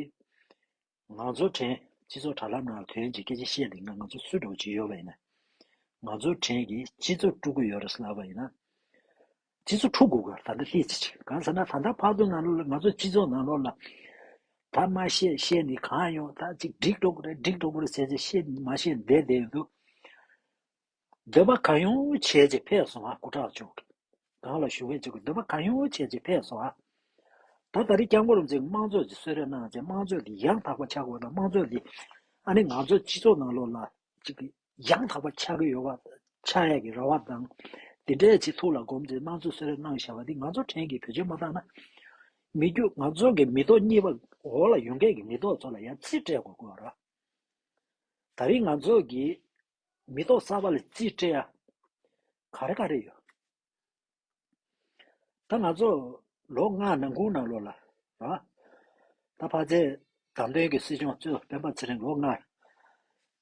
ང་ཚོ་དྲན་སྤྱི་ཚོགས་དྲ་ལམ་ནང་ཐོན་གྱི་སྐད་ཆ་བཤད་དེ་ང་ང་ཚོ་སུ་འདྲ་བོ་ཅིག་ཡོད་པ་ཡིན་ན། ང་ཚོ་དྲན་གྱི་སྤྱི་ཚོགས་དཀྲུག་གི་ཡོད་རེད་ཟེར་ལབ་པ་ཡིན་ན། སྤྱི་ཚོགས་དཀྲུག་དགོས་ག་ད་ལྟ་ལྷིས་ཅི་ཆེ་གང་ཟེར་ན་ད་ལྟ་ཕར་ཚུར་ནང་ལོགས་ལ་ང་ཚོ་སྤྱི་ཚོགས་ནང་ལོགས་ལ། ད་མ་བཤད་བཤད་ནི་གང་ཡོང་ད་ཅིག་འགྲིག་འགྲོ་གི་རེད་འགྲིག་འགྲོ་གི་རེད་ཟེར་ཅིག་བཤད་མ་བཤད་བསྡད་བསྡད་ཡོད་འདུག་འདོད་པ་གང་ཡོང་བྱས་ཅིག་ཕེབས་སོང་ཨ་སྐུ་དྲག་མཆོག་གི། གང་ལ་ཞུ་མཁན་ཅིག་གི་འདོད་པ་གང་ཡོང་བྱས་ཅིག་ཕེབས་སོང་ཨ། ད་ད་རེས་སྐྱབས་མགོན་རིན་པོ་ཆེ་གི་དམངས་གཙོ་ཅིག་གསོལ་རས་གནང་བྱས་དམངས་གཙོ་འདི་ཡང་དག་པ་ཆགས་དགོས་དང་དམངས་གཙོ་འདི་ཨ་ནི་ང་ཚོ་སྤྱི་ཚོགས་ནང་ལོགས་ལ་ཅིག་ཡང་དག་པ་ཆགས་ཀྱི་ཡོད་པ་ཆགས་ཡས་ཀྱི་རེ་བ་དང་། དེ་འདྲའི་ཅིག་ཐུགས་ལ་སྒོམ་བྱས་དམངས་གཙོ་གསོལ་རས་གནང་བཞག་པ་འདི་ང་ཚོ་ཕྲན་གྱིས་བེད་སྤྱོད་མ་བཏང་ན། མི་རྒྱུ་ང་ཚོ་གི་མི་ཐོག་གཉིས་པ་འོག་ལ་ཡོང་མཁན་གྱི་མི་ཐོག་ཚོ་ལ་ཡང་རྩིས་སྤྲད་དགོས་དགོས་ར། ད་རིང་ང་ཚོ་གི་མི་ཐོག་གསར་པ་ལ་རྩིས་སྤྲད་ཡ་ག་རེ་ག་རེ་ཡོད། ད་ང་ཚོ་ལོ་ལྔ་ནང་ཁུལ་ནང་ལོགས་ལ་ར། ད་ཕལ་ཆེར་བདམས་ཐོན་གྱི་སྲིད་སྐྱོང་གཙོས་སྤེན་པ་ཚེ་རིང་ལོ་ལྔ།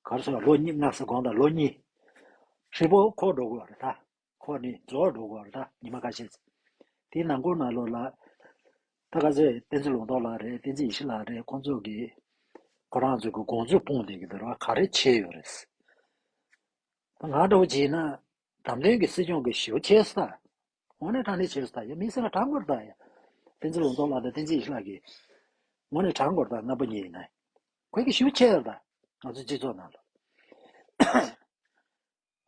ག་རེ་ཟེར་ལོ་གཉིས་ལྔ་ཟེར་དགོངས་དག་ལོ་གཉིས། ཧྲིལ་པོ་འཁོར་འགྲོ་དགོས་རེད་ད། ཁོ་ནི་རྫོགས་འགྲོ་དགོས་རེད་ད་ཉི་མ་ཁ་ཤས་ཙམ། དེའི་ནང་ཁུལ་ནང་ལོགས་ལ། ད་ག་ཚོད་བསྟན་འཛིན་ལུང་རྟོགས་ལགས་རེད་བསྟན་འཛིན་ཡེ་ཤེས་ལགས་རེད་ཁོང་ཚོ་གིས། ཁོ་རང་ཚོ་གི་དགོངས་ཚུལ་སྤུངས་བསྡད་ཀྱི་འདུག་ར་ག་རེ་བྱས་ཡོད་རེད། ང་འདྲ་བོ་བྱས་ན། བདམས་ཐོན་གྱི་སྲིད་སྐྱོང་གི་ཞུ་བྱས་ས། དངོས་གནས་དྲང་གནས་བྱས་ས་ཡ་མི་སེར་ལ་དྲང་དགོས་རེད་ད་ཡ། བསྟན་འཛིན་ལུང་རྟོགས་ལགས་དང་བསྟན་འཛིན་ཡེ་ཤེས་ལགས་ཀྱིས། དངོས་གནས་དྲང་དགོས་རེད་ད་རྣམ་པ་གཉིས་ཡིན་ན། ཁོས་ཀྱི་ཞུ་བྱས་ཡོད་རེད་ད། ང་ཚོ་སྤྱི་ཚོགས་ནང་ལ།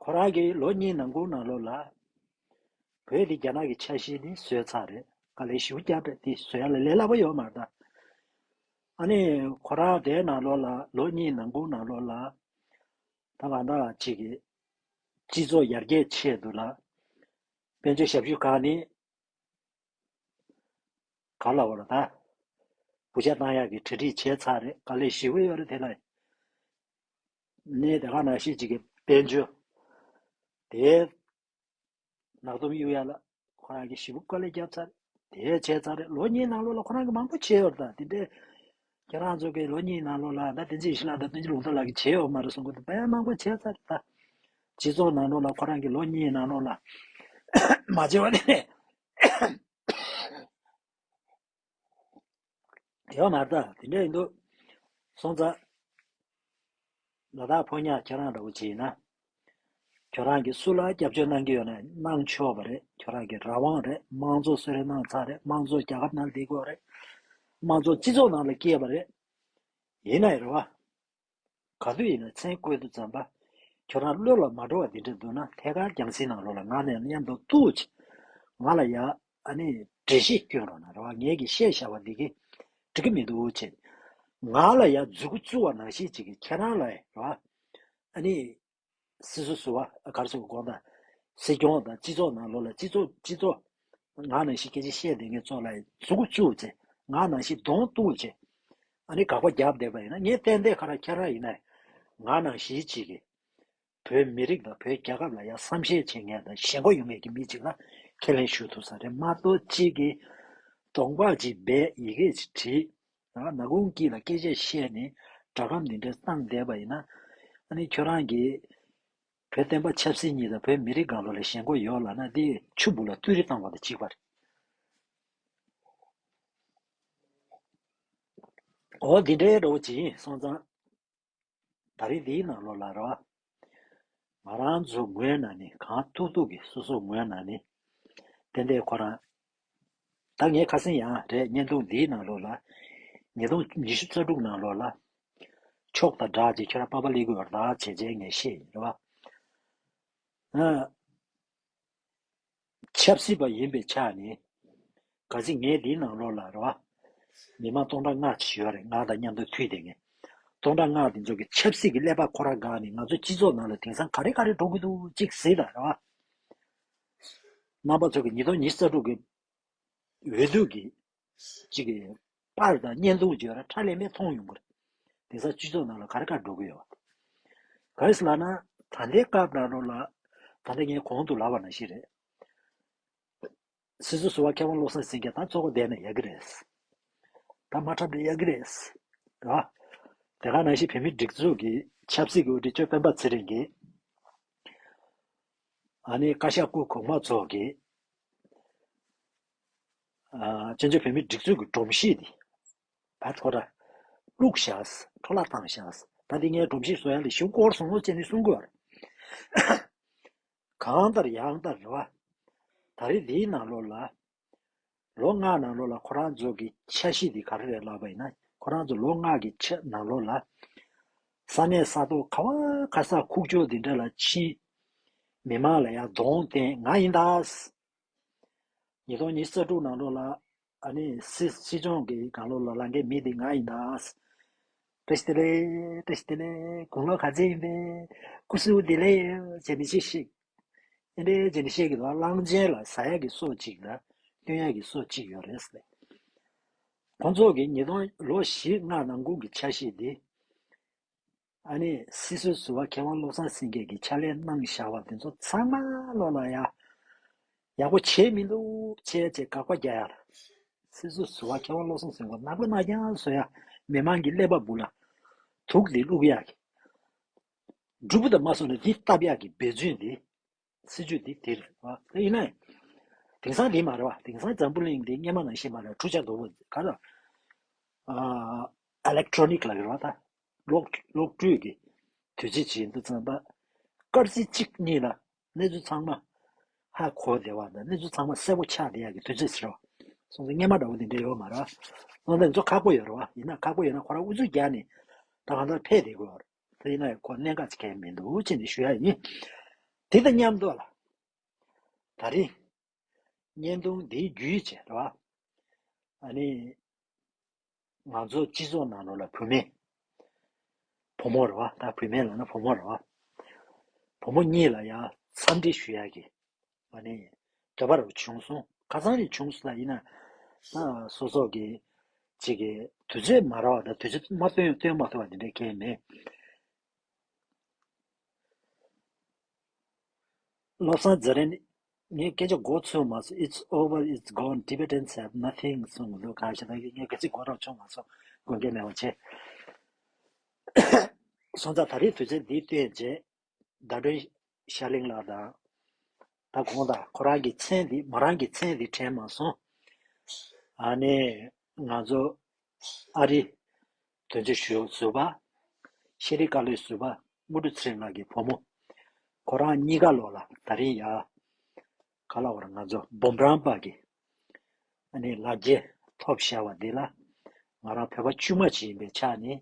ཁོ་རང་གིས་ལོ་གཉིས་ནང་ཁུལ་ནང་ལོགས་ལ། བོད་འདི་རྒྱ་ནག་གི་ཆ་ཤས་ནི་བཟོས་ཚར་རེད། དཀའ་ལས་ཞེ་པོ་བརྒྱབ་རེད་དེ་བཟོ་ཡ་ལ་ལས་སླ་པོ་ཡོད་མ་རེད་ད། ཨ་ནི་ཁོ་རང་དེའི་ནང་ལོགས་ལ་ལོ་གཉིས་ནང་ཁུལ་ནང་ལོགས་ལ། ད་གང་ལྟར་ཅིག་གི་སྤྱི་ཚོགས་ཡར་རྒྱས་ཆེད་དུ་ལ། དཔལ་འབྱོར་ཞབས་ཞུ་ཁག་ནི། ག་ལ་བ་ལ་ད། བུ་ཆ་བཏང་ཡག་གི་གྲ་སྒྲིག་བྱས་ཚར་རེད་དཀའ་ལས་ཞེ་པོ་ཡོད་རེད་དེ་ལ། གནས་དེ་ག་ནང་བཞིན་ཅིག་གི་དཔལ་འབྱོར། དེའི་ནག་དུམ་གཡུག་ཡ་ལ་ཁོ་རང་གིས་ཞེ་པོ་དཀའ་ལས་བརྒྱབ་ཚར། དེ་བྱས་ཚར་རེད་ལོ་གཉིས་ནང་ལོགས་ལ་ཁོ་རང་གིས་མང་པོ་བྱས་ཡོད་རེད་ད་དེ་འདྲས། ཁྱེད་རང་ཚོ་གིས་ལོ་གཉིས་ནང་ལོགས་ལ་ད་བསྟན་འཛིན་ཡེ་ཤེས་ལགས་དང་བསྟན་འཛིན་ལུང་རྟོགས་ལགས་ཀྱིས་བྱས་ཡོད་མ་རེད་གསུང་གི་འདུག་དཔེ་མང་པོ་བྱས་ཚར་རེད་ད། སྤྱི་ཚོགས་ནང་ལོགས་ལ་ཁོ་རང་གིས་ལོ་གཉིས་ནང་ལོགས་ལ་མ་བྱས་པ་དེ་ནས། ཡོད་མ་རེད་ད་དེ་འདྲ་ཡིན་འདུག་སོང་ཙང་། ལ་དྭགས་ཕོ་ཉ་ཁྱེད་རང་འདྲ་བོ་བྱས་ན། ཁྱོད་རང་གིས་སུ་ལ་སྐྱབས་བཅོལ་གནང་གི་ཡོད་ན་གནང་ཆོག་པ་རེད། ཁྱོད་རང་གི་རང་དབང་རེད། དམངས་གཙོ་གསོལ་རས་གནང་ཚར་རེད། དམངས་གཙོ་རྒྱལ་ཁབ་ནང་བསྡད་དགོས་རེད། དམངས་གཙོ་སྤྱི་ཚོགས་ནང་ལ་སྐྱེས་པ་རེད། ཡིན་ན་ཡང་རེད་བ། ག་དུས་ཡིན་ན་མཚན་བཀོད་དུས་ཙམ་པ། ཁྱོད་རང་བློ་ལ་མ་འགྲོ་བ་འདི་འདྲ་འདུག་ན་ཐད་ཀར་རྒྱང་སྲིང་ནང་ལོགས་ལ་ང་ནས་མཉམ་དུ་གཏུག་ཅིག་ང་ལ་ཡ་ཨ་ནི་འགྲེལ་བཤད་སྐྱོན་རོགས་གནང་རེད་བ། ངས་ཀྱིས་བཤད་བཞག་པ་འདི་གི་འགྲིག་གི་མི་འདུག་ཅེས། ང་ལ་ཡ་མཛུ་གུ་བཙུགས་པ་ནང་བཞིན་ཅིག་གིས་ཁྱེད་རང་ལ་རེད་བ། ཨ་ནི། སྲིད་ཟུར་ཟུར་བ་ག་རེ་ཟེར་དགོས་དགོངས་དག་སྲིད་སྐྱོང་དང་སྤྱི་ཚོགས་ནང་ལོགས་ལ་སྤྱི་ཚོགས་སྤྱི་ཚོགས་ང་ནང་བཞིན་སྐད་ཆ་བཤད་བསྡད་མཁན་ཚོ་ལ་མཛུ་གུ་བཙུགས་བྱས་ང་ནང་བཞིན་གདོང་གཏུགས་བྱས་ཨ་ནི་དགག་པ་རྒྱབ་བསྡད་པ་ཡིན་ན་ངས་ཏན་ཏན་ཁ་ར་ཁྱེད་རང་ཡིན་ན་ང་ནང་བཞིན་ཅིག་གིས་བོད་མི་རིགས་དང་བོད་རྒྱལ་ཁབ་ལ་ཡང་བསམ་ཤེས་བྱེད་མཁན་དང་ཞེན་ཁོག་ཡོད་མཁན་གྱི་མི་ཅིག་ལ་ཁས་ལེན་ཞུ་ཐུབ་ས་རེད་མ་གཏོགས་གཅིག་གིས་གདོང་པ་ཅིག་སྦས་ཡི་གེ་ཅིག་བྲིས། ང་ནག་ཁུང་དཀྱིལ་ལ་སྐད་ཆ་བཤད་ནས་སྒྲ་སྒམ་འདི་འདྲ་བཏང་བསྡད་པ་ཡིན་ན། ཨ་ནི་ཁྱོད་རང་གིས་བོད་བསྟན་པ་ཆབ་སྲིད་གཉིས་དང་བོད་མི་རིགས་སྒང་ལོགས་ལ་ཞེན་ཁོག་ཡོད་ལབ་ན་འདི་ཆུ་སྦུག་ལ་བཏུད་རིལ་བཏང་བ་དང་གཅིག་པ་རེད། འོ་འདི་འདྲའི་འདྲ་བོ་ཅིག་ཡིན་སོང་ཙང་། ད་རེས་འདིའི་ནང་ལོགས་ལ་རེད་བ། ང་རང་ཚོ་ངོས་ནས་ནི་གང་ཐུབ་ཐུབ་ཀྱིས་སོ་སོ་ངོས་ནས་ནི་ཏན་ཏན་ཁོ་རང་། ད་ངས་ཁ་སང་ཡང་རེད། བརྙན་ཐུང་འདིའི་ནང་ལོགས་ལ་ཉིས་སྟོང་ཉི་ཤུ་རྩ་དྲུག་ནང་ལོགས་ལ་ཕྱོགས་དང་སྦྲགས་ཀྱི་ཁྱོད་རང་པགས་པ་ཀླད་ཀོར་ཡོད་རེད་ད་བྱས་བྱས་ངས་བཤད་ཡིན་རེད་བ། ཨ། ཆབ་སྲིད་པ་ཡིན་པའི་ཆ་ནས། གལ་སྲིད་ངས་འདིའི་ནང་ལོགས་ལ་རེད་བ། མི་མང་སྟོང་ཕྲག་ལྔ་ཅིག་ཡོད་རེད། ང་དང་མཉམ་དུ་མཐུད་དེ་ངས། སྟོང་ཕྲག་ལྔ་དེ་ཚོ་གི་ཆབ་སྲིད་ཀྱི་ཀླད་པ་ཁོ་རང་འགག་ནས་ང་ཚོ་སྤྱི་ཚོགས་ནང་ལ་དེང་སང་ག་རེ་ག་རེ་འགྲོ་གི་འདུག་ཅིག་གཟིགས་དང་རེད་བ། རྣམ་པ་ཚོ་གི་ཉིས་སྟོང་ཉི་ཤུ་རྩ་དྲུག་གི་འོས་བསྡུ་གི་ཅིག་གི་པར་དང་བརྙན་ཐུང་བརྗོད་ར་ཁྲ་ལས་མེད་མཐོང་ཡོང་གི་རེད། དེང་སང་སྤྱི་ཚོགས་ནང་ལ་ག་རེ་ག་རེ་འགྲོ་གི་ཡོད། ག་རེ་ཟེར་ལབ་ན། ད་ལྟའི་སྐབས་ནང་ལོགས་ལ། ད་ལྟ་ངས་གོང་དུ་ལབ་པ་ནང་བཞིན་རེད། སྲིད་ཟུར་ཟུར་པ་མཁས་དབང་བློ་བཟང་སེང་གེ་ད་གཙོ་བོ་བསྡད་ན་ཡག་གི་རེད། ད་མ་འཁྲབ་ན་ཡག་གི་རེད། ར། དེ་ག་ནང་བཞིན་བོད་མིའི་སྒྲིག་འཛུགས་ཀྱི་ཆབ་སྲིད་ཀྱི་དབུ་ཁྲིད་གཙོས་སྤེན་པ་ཚེ་རིང་གིས། ཨ་ནི་བཀའ་ཤག་སྐུ་གོང་མ་ཚོ་གིས། ཨ། བཙན་བྱོལ་བོད་མིའི་སྒྲིག་འཛུགས་ཀྱི་སྒྲོམ་གཞི་འདི། ད་ཐོ་ར། བླུགས་བཞག་འཕྲོ་བརླག་བཏང་བཞག་ད་འདི་ངའི་སྒྲོམ་གཞི་བཟོ་ཡ་ལ་ཞིག་སྐོར་སོང་ཟེར་ནས་གསུང་གི་ཡོད་རེད། གང་ལྟར་ཡང་ལྟར་རེད་བ། ད་རེས་འདིའི་ནང་ལོགས་ལ། ལོ་ལྔ་ནང་ལོགས་ལ་ཁོ་རང་ཚོ་གི་འཆར་གཞི་འདི་ག་རེ་རེད་ལབ་པ་ཡིན་ན། ཁོ་རང་ཚོ་ལོ་ལྔ་གི་ཆ་ནང་ལོགས་ལ། ས་གནས་ས་ཐོག་ག་བ་ག་ས་ཁུག་ཀྱོག་འདི་འདྲ་ལ་ཕྱིན། མི་མང་ལ་ཡང་གདོང་བསྟན། ང་ཡིན་ད། ཉིས་སྟོང་ཉི་ཤུ་རྩ་དྲུག་ནང་ལོགས་ལ། ཨ་ནི་སྲིད་སྲིད་སྐྱོང་གི་སྒང་ལོགས་ལ་ལངས་མཁན་མི་འདི་ང་ཡིན་ད། བཀྲ་ཤིས་བདེ་ལེགས། བཀྲ་ཤིས་བདེ་ལེགས། དགུང་ལོ་ག་ཚོད་ཡིན་པས། སྐུ་གཟུགས་བདེ་ལེགས་ཡོད་ཅེས་མི་ཞིག་ཞིག་ཨེ་འདྲས་ཅེས་ནི་བཤད་ཀྱི་འདུག་གླང་ཆེན་ལ་ཟ་ཡག་གི་སོ་གཅིག་དང་སྟོན་ཡག་གི་སོ་གཅིག་ཡོད་རེད་ཟེར། ཁོང་ཚོ་གི་ཉིས་སྟོང་ལོ་བཞི་ལྔ་ནང་ཁུལ་གྱི་འཆར་གཞི་འདི། ཨ་ནི་སྲིད་ཟུར་ཟུར་པ་མཁས་དབང་བློ་བཟང་སེང་གེ་གིས་ཕྱག་ལས་གནང་བཞག་པ་དེ་ཚོ་ཚང་མ་ལོ་ལ་ཡ། ཡག་པོ་བྱས་མི་འདུག་བྱས་བྱས་དགག་པ་རྒྱག་ཡ་ལ། སྲིད་ཟུར་ཟུར་པ་མཁས་དབང་བློ་བཟང་སེང་གེ་ནག་པོ་ནག་རྐྱང་བཟོ་ཡ། མི་མང་གི་ཀླད་པ་སྦུག་ལ་དུག་འདི་བླུག་ཡག་གི། འབྲུ་བུ་དང་མ་སོང་ནས་འདི་བཏབ་ཡག་གི་འབད་བརྩོན་འདི། སྲིད་ཇུས་འདི་དེ་རེད་བ། དེ་ཡིན་ན། དེང་སང་འདི་མ་རེད་བ། དེང་སང་འཛམ་བུ་གླིང་འདི་སྔོན་མ་ནང་བཞིན་མ་རེད། འཕྲུལ་ཆས་མདོར་བསྡུས་ག་ལ། ཨ། ཨི་ལེག་ཊོ་ནིག་ལབ་ཀྱི་རེད་བ་ད། གློག་གློག་འཕྲུལ་གྱི་དུས་ཚོད་ཅིག་ཡིན་དུས་ཙམ་པ། སྐར་ཆ་གཅིག་གཉིས་ལ་གནས་ཚུལ་ཚང་མ་ཧ་གོ་བདེ་བ་དང་གནས་ཚུལ་ཚང་མ་གསལ་པོ་ཆགས་བསྡད་ཡག་གི་དུས་ཚོད་ཟེར་བ། སོང་ཙང་སྔོན་མ་འདྲ་བོ་འདི་འདྲ་ཡོད་མ་རེད། སོང་ཙང་ཚོ་ཁག་པོ་ཡོད་རེད་བ། ཡིན་ན་ཁག་པོ་ཡོད་ན་ཁོ་རང་ཨུ་ཚུགས་རྒྱག་ནས་ད་གང་ལྟར་ཕེབས་བསྡད་དགོས་རེད། དེ་ཡིན་ན་ཁོ་གནད་འགག་ཅིག་གང་ཡང་མི་འདུག་ཅེས་ནས་ཞུ་ཡ་ཡིན། དེ་དང་མཉམ་དུ་ལ། ད་རེས། བརྙན་ཐུང་འདིའི་བརྒྱུད་བྱས་རེད་བ། ཨ་ནི། ང་ཚོ་སྤྱི་ཚོགས་ནང་ལོགས་ལ་བུད་མེད། བུ་མོ་རེད་བ། ད་བུད་མེད་ལབ་ན་བུ་མོ་རེད་བ། བུ་མོ་གཉིས་ལ་ཡང་འཚམས་འདྲི་ཞུ་ཡག་གི། ཨ་ནི། འདོད་པ་རུ་བྱུང་སོང་། ཁ་སང་ནས་བྱུང་སོང་ལ་ཡིན་ན། ད་སོ་སོ་གི། ཅིག་གི། དུས་ཚོད་མ་རག་པ་དང་དུས་ཚོད་མ་སྟོན་སྟོན་མ་ཐུབ་པ་དེ་འདྲའི་གང་ཡང་མེད། བློ་བཟང་ཛ་རན། ངས་སྐད་ཆ་མགོ་ཚོས་མ་སོང་། It's over, it's gone, Tibetans have nothing གསུངས་འདུག་གང་ཞིག་ད་ངས་སྐད་ཆ་མགོ་རང་ཆུང་མ་སོང་། དགོངས་འགལ་མེད་པ་བྱས། སོང་ཙང་ད་རེས་དུས་ཚོད་འདི་བཏོན་རྗེས། ཟླ་སྒྲོན་ཤར་གླིང་ལགས་དང་། ད་གོང་དང་ཁོ་རང་གི་མཚན་འདི་མོ་རང་གི་མཚན་འདི་དྲན་མ་སོང་། ཨ་ནི། ང་ཚོ། ཨ་རི། དོན་གཅོད་ཞུ་ཟུར་པ། ཤེས་རིག་བཀའ་བློན་ཟུར་པ། དངོས་གྲུབ་ཚེ་རིང་ལགས་ཀྱི་བུ་མོ། ཁོ་རང་གཉིས་ཀ་ལོག་ལ་ད་རིང་ཡ། ག་ལ་བར་ང་ཚོ་འབུམ་རམས་པ་གི། ཨ་ནི་ལག་འཁྱེར་ཐོབ་བཞག་པ་འདི་ལ། ང་རང་བོད་པ་དཀྱུས་མ་ཅིག་ཡིན་པའི་ཆ་ནས།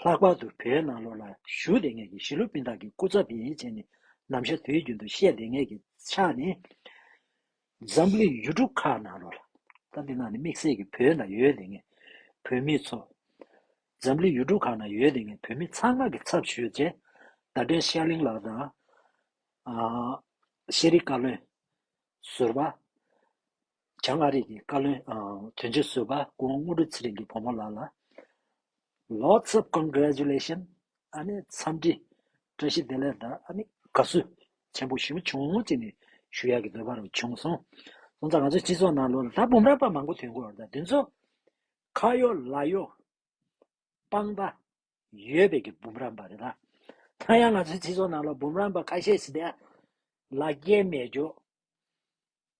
ལྷག་པར་དུ་བོད་ནང་ལོགས་ལ་བཞུགས་བསྡད་མཁན་གྱི་གཞིས་ལུས་སྤུན་ཟླ་གི་སྐུ་ཚབ་ཡིན་བྱས་ནས་ནམ་ཞག་དུས་རྒྱུན་དུ་བཤད་བསྡད་མཁན་གྱི་ཆ་ནས། འཛམ་གླིང་ཡུལ་གྲུ་ཁག་ནང་ལོགས་ལ། ད་འདི་ནང་ནས་དམིགས་བསལ་གྱི་བོད་ནང་ཡོད་བསྡད་མཁན་བོད་མི་ཚོ། འཛམ་གླིང་ཡུལ་གྲུ་ཁག་ནང་ཡོད་བསྡད་མཁན་བོད་མི་ཚང་མ་གི་ཚབ་ཞུས་བྱས། ཟླ་སྒྲོན་ཤར་གླིང་ལགས་དང་། ཨ། ཤེས་རིག་བཀའ་བློན་ཟུར་པ། བྱང་ཨ་རི་གི་བཀའ་བློན། ཨ། དོན་གཅོད་ཟུར་པ་སྐུ་ངོ་དངོས་གྲུབ་ཚེ་རིང་གི་བུ་མོ་ལགས་ལ། Lots of congratulation. ཨ་ནི་འཚམས་འདྲི། བཀྲ་ཤིས་བདེ་ལེགས་དང་། ཨ་ནི་དགའ་བསུ་ཆེན་པོ་ཞེ་པོ་བྱུང་བྱས་ནས་ཞུ་ཡག་གི་འདོད་པ་རུ་བྱུང་སོང་། སོང་ཙང་ང་ཚོའི་སྤྱི་ཚོགས་ནང་ལོགས་ལ་ད་འབུམ་རམས་པ་མང་པོ་ཐོན་གྱི་ཡོད་རེད། ད་དེ་ཚོ་ཁ་གཡོག་ལག་གཡོག་སྤང་ཟླ་ཡོད་པའི་གི་འབུམ་རམས་པ་རེད་ད། ད་ཡང་ང་ཚོའི་སྤྱི་ཚོགས་ནང་ལ་འབུམ་རམས་པ་ཁ་ཤས་ཤིག་དེ་ལག་འཁྱེར་མེད་རྒྱུ།